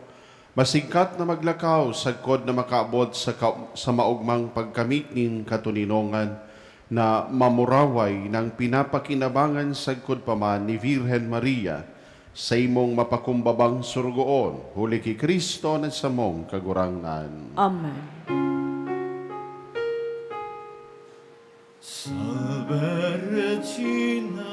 masigkat na maglakaw sagkod na makaabot sa ka-, sa maogmang pagkamit nin katoninongan na mamuraway na pinapakinabangan sagkod pa man ni Virgen Maria, saimong mapakumbabang sorogoon, huli ki Cristo na samong Kagurangnan. Amen. Salve Regina,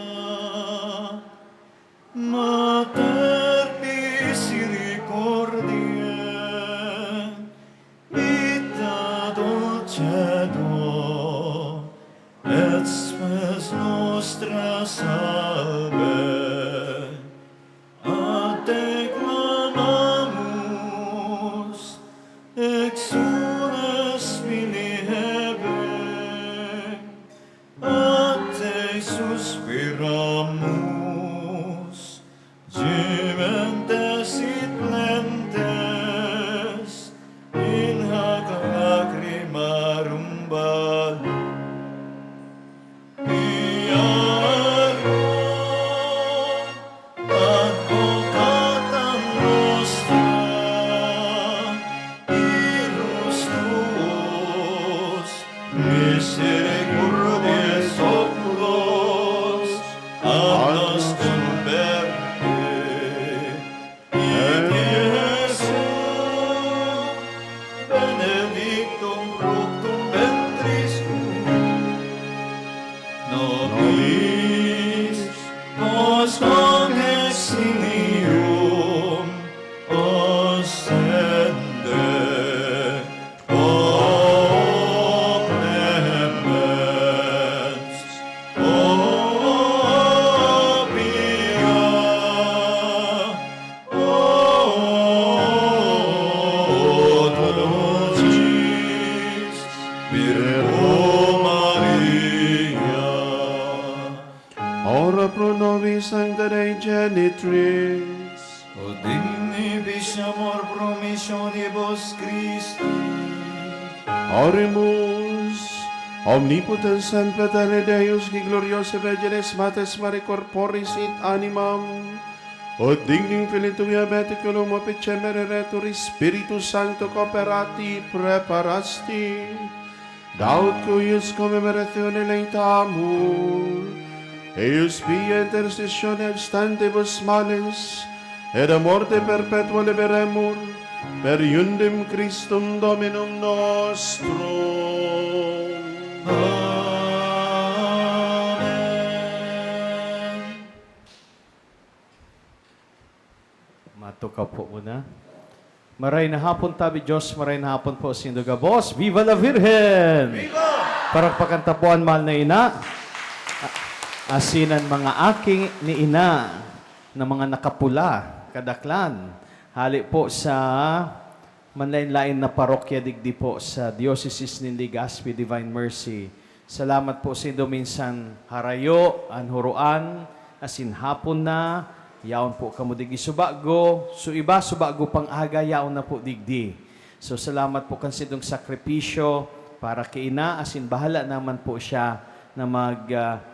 Mater misericordiae, vita dulcedo, et spes nostra salve. A te clamamus, exsules filii Hevae, a te suspiramus, gementes et laentes in hac lacrimarum valle. Iaro, advocata nostra, ilus tuus, misericordiae oculos a nos converte. Et Iesus, benedictum fructum ventris tuae, nobis post exilium oscende. O clemens, o pia, o dulcis Virgo Maria. Ora pro nobis Sancta Dei Genitris. Ut dignum ni biciamur promissionibus Christi. Oremus. Omnipotens et Paterne Deus, qui gloriosae Virgines Mater Mariae corporis et animam, ut dignum Filii Tui habete columo et cemere retur, Spiritu Sancto, cooperati praeparasti, da ut cuius commemorationem laetamus, eius pia intercessione ad stantibus males, et a morte perpetua liberemur, per iundem Christum Dominum nostrum. Amen. Matukaw po muna. Maray na hapon, tabi Diyos, maray na hapon po sindo gabos. Viva la Virgen! Viva! Parakpakan ta po an mahal na ina. A-, asin an mga aki ni ina na mga nakapula, kadaklan. Hali po sa manlaen-laen na parokya digdi po sa Diocese nin Legazpi Divine Mercy. Salamat po saindo minsan harayo, an huroan, asin hapon na, yaon po kamo digdi subago, so iba subago pang aga, yaon na po digdi. So, salamat po kan saindong sakripisyo para ki ina, asin bahala naman po siya na mag, ah,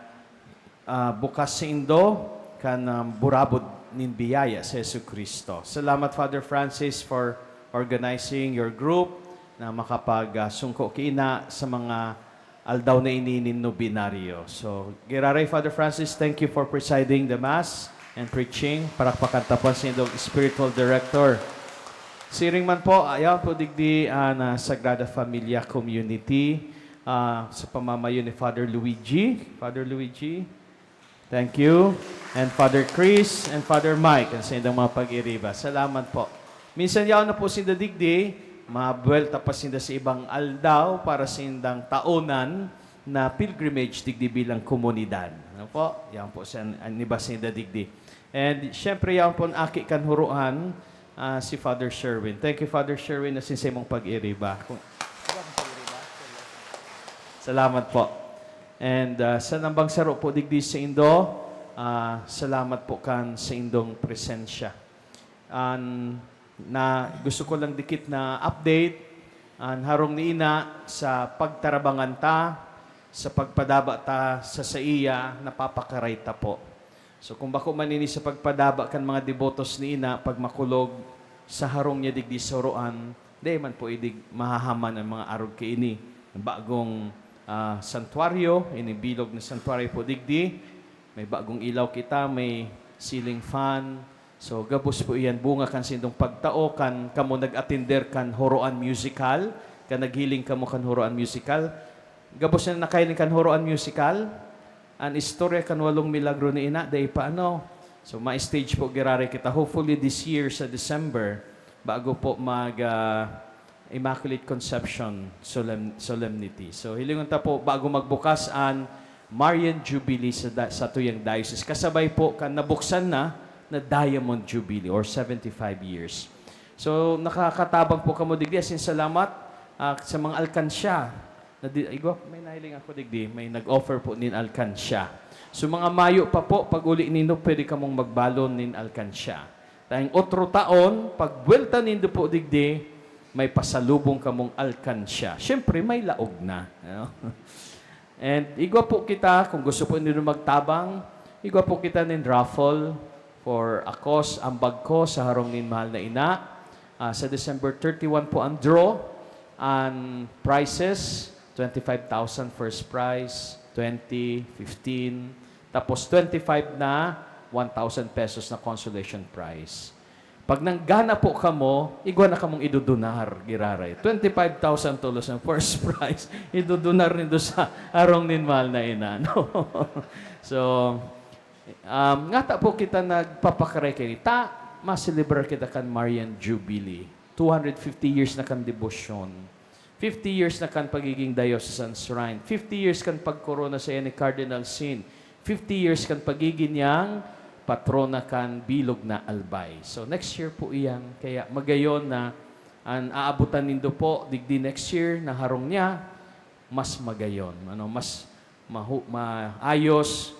ah, bukas saindo kan, ah, burabod nin biyaya si Jesu-Cristo. Salamat, Father Francis, for organizing your group na makapag, ah, sungko ki ina sa mga aldaw na ini nin nobenaryo. So, giraray, Father Francis, thank you for presiding the Mass and preaching. Parakpakan ta po an saindong spiritual director. Siring man po, ayaw po digdi an, ah, Sagrada Familia Community, ah, sa pamamayo ni Father Luigi. Father Luigi, thank you. And Father Chris and Father Mike, an saindong mga pag-iriba. Salamat po. Minsan yaon na po sinda digdi, mabuwelta pa sinda sa ibang aldaw para sa indang taonan. na pilgrimage digdi bilang komunidad. Ano po? Yan po siya, an-, ni Basida digdi. And syempre, yan po an aki kan Huroan, ah, si Father Sherwin. Thank you, Father Sherwin, na sinsay mong pag-iriba. Kung... Salamat po. And, ah, sa nambang saro po digdi sa indo, ah, salamat po kan sa indong presensya. An, na gusto ko lang dikit na update, an harong ni Ina sa pagtarabangan ta, sa pagpadaba ta sa saiya, napapakaray ta po. So, kung bako man ini sa pagpadaba kan mga debotos ni Ina, pag makulog sa harong niya digdi sa Huroan, di man po idig mahahaman ang mga arog kaini. Ang bagong, ah, santuaryo, ini bilog na santuaryo po digdi, may bagong ilaw kita, may ceiling fan. So, gabos po iyan, bunga kan sindong pagtao, kan kamo nag-atender kan Huroan Musical, kan naghiling kamo kan Huroan Musical. Gabos na nakahiling kan Huroan Musical, an istorya kan walong milagro ni Ina, dai pa ano. So, ma-stage po giraray kita, hopefully this year sa December, bago po mag, ah, Immaculate Conception Solem-, Solemnity. So, hilingon ta po, bago magbukas an Marian Jubilee sa da-, sa tuyang diocese. Kasabay po, kan nabuksan na, na Diamond Jubilee or seventy-five years. So, nakakatabang po kamo digdi. Asin salamat, ah, sa mga alkansya. Na di, igwa, may nahiling ako digdi, may nag-offer po nin alkansya. So, mga mayo pa po, pag uli nindo, pwede kamong magbalon nin alkansya. Tayong otro taon, pag buwelta nindo po digdi, may pasalubong kamong alkansya. Siyempre, may laog na. Ano? And igwa po kita, kung gusto po nindo magtabang, igwa po kita nin raffle for a cause, ambag ko, sa harong nin mahal na ina. Ah, sa December thirty-one po ang draw. Ang prizes, twenty-five thousand first prize, twenty, fifteen, tapos twenty-five na one thousand pesos na consolation prize. Pag nanggana po kamo, igwa na kamong idudunar, giraray. Twenty-five thousand tulos ang first prize, idudunar nindo sa harong nin mahal na ina, no? So, um, ngata po kita nagpapakaray kaini ta, maselebrar kita kan Marian Jubilee. Two hundred fifty years na kan debosyon. Fifty years na kan pagiging diocesan shrine. Fifty years kan pagkorona saiya ni Cardinal Sin. Fifty years kan pagigin niyang patrona kan bilog na Albay. So, next year po iyan. Kaya magayon na an aabotan nindo po digdi next year na harong niya, mas magayon. Ano, mas mahu-, maayos,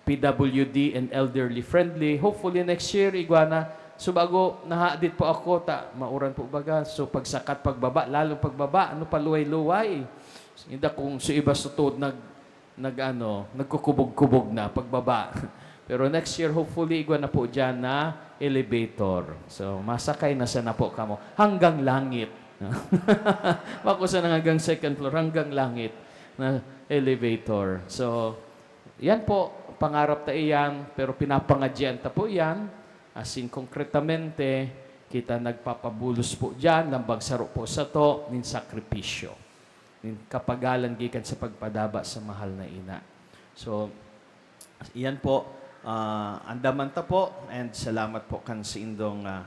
P W D and elderly friendly. Hopefully next year, igwa na. So, bago nahadit po ako, ta, mauran po baga. So, pagsakat, pagbaba, lalong pagbaba, ano, paluway-luway. Inda kung sa iba sa tuod nag, nag, ano, nagkukubog-kubog na, pagbaba. Pero next year, hopefully, igwa na po dyan na elevator. So, masakay na sana po kamo. Hanggang langit. Bako sana hanggang second floor, hanggang langit na elevator. So, yan po, pangarap ta iyan, pero pinapangadyian ta po iyan. As in, konkretamente, kita nagpapabulos po diyan, lambang saro po sato, nin sakripisyo, nin kapagalan gikan sa pagpadaba sa mahal na ina. So, iyan po, ah, andaman ta po, and salamat po kan saindong, ah,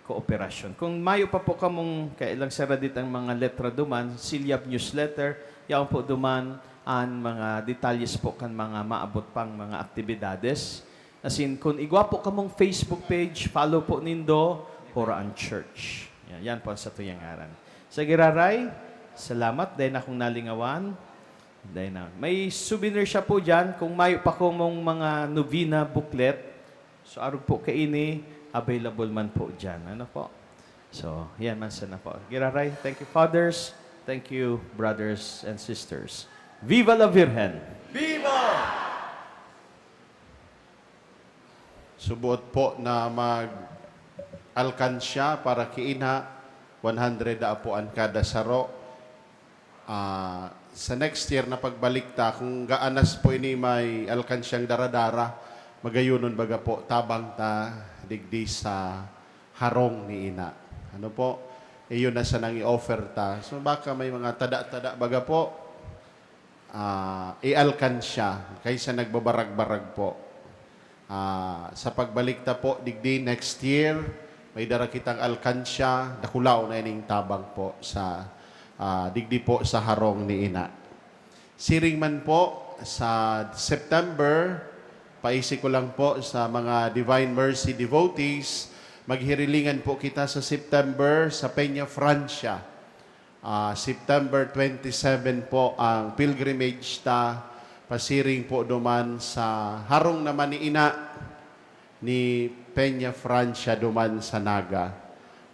kooperasyon. Kung mayo pa po kamong kailang saradit ang mga letra duman, Silyab Newsletter, yaon po duman an mga detalles po kan mga maabot pang mga aktibidades. As in, kung igwa po kamong Facebook page, follow po nindo, Horaan Church. Yan, yan po ang satuyang ngaran. Sa giraray, salamat, dahil na akong nalingawan. Dahil na. May souvenir siya po dyan. Kung mayo pa kamong mga novena booklet, so arog po kaini, available man po dyan. Ano po? So, yan man sana po. Giraray, thank you, fathers. Thank you, brothers and sisters. Viva la Virgen! Viva! Subuot po na mag-alkansya para kiina, one hundred na po an kada saro. Ah, sa next year na pagbalik ta, kung gaanas po ini may alkansyang daradara, magayonon baga po, tabang ta digdi sa harong ni Ina. Ano po? Iyon na sanang i-offer ta. So, baka may mga tada-tada baga po, ah, ialkansya kaysa nagbabarag-barag po. Ah, sa pagbalik ta po, digdi next year, may dara kitang alkansya, dakulaon na ining tabang po sa, ah, digdi po sa harong ni Ina. Siring man po, sa September, paisi ko lang po sa mga Divine Mercy devotees, maghirilingan po kita sa September sa Peña Francia. Ah, September twenty-seven po ang pilgrimage ta, pasiring po duman sa harong naman ni Ina ni Peña Francia duman sa Naga.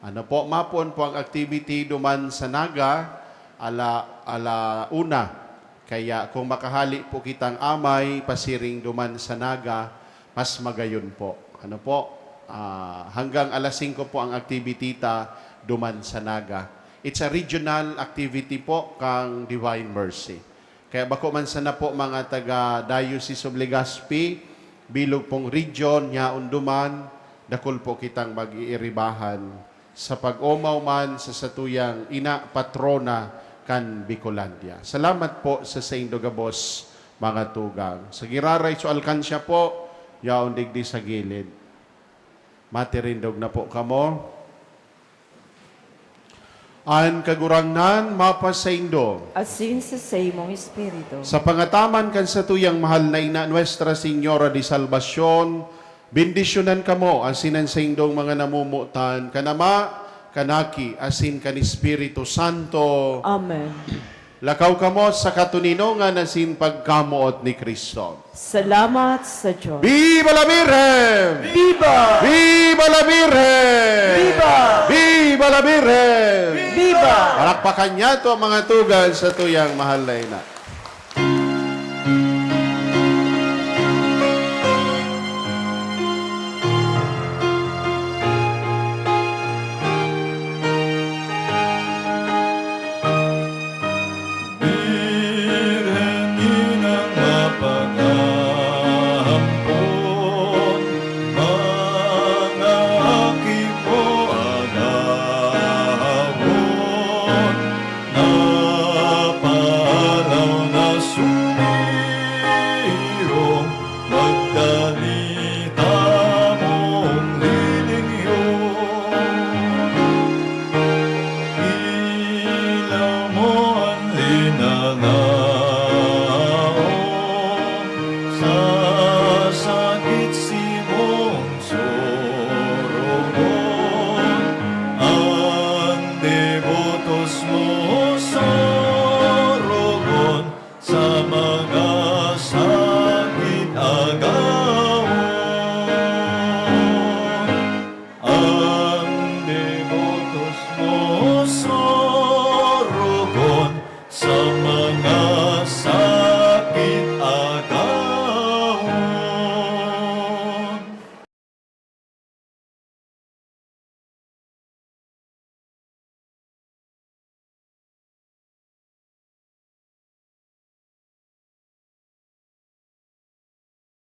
Ano po, mapon po ang activity duman sa Naga, ala, ala una. Kaya kung makahali po kitang amay, pasiring duman sa Naga, mas magayon po. Ano po, ah, hanggang alas singko po ang activity ta duman sa Naga. It's a regional activity po kang Divine Mercy. Kaya bako man sana po mga taga Diocese of Legazpi, bilog pong region, yaon duman, dakul po kitang mag-iiribahan sa pag-omaw man sa satuyang ina patrona kan Bicolandia. Salamat po sa saindo gabos, mga tugang. Sa giraray so alkansya po, yaon digdi sa gilid. Matirindog na po kamo. An Kagurangnan mapasaindo. Asin sa saimong espiritu. Sa pangataman kan satuyang mahal na Ina, Nuestra Señora de Salvacion, bendisyonan kamo asin an saindong mga namomotan kan Ama, kan Aki, asin kan Espiritu Santo. Amen. Lakaw kamo sa katoninongan asin pagkamoot ni Cristo. Salamat sa Diyos. Viva la Virgen! Viva! Viva la Virgen! Viva! Viva la Virgen! Viva! Palakpakan niyato ang mga tugang sa tuyang mahal na ina.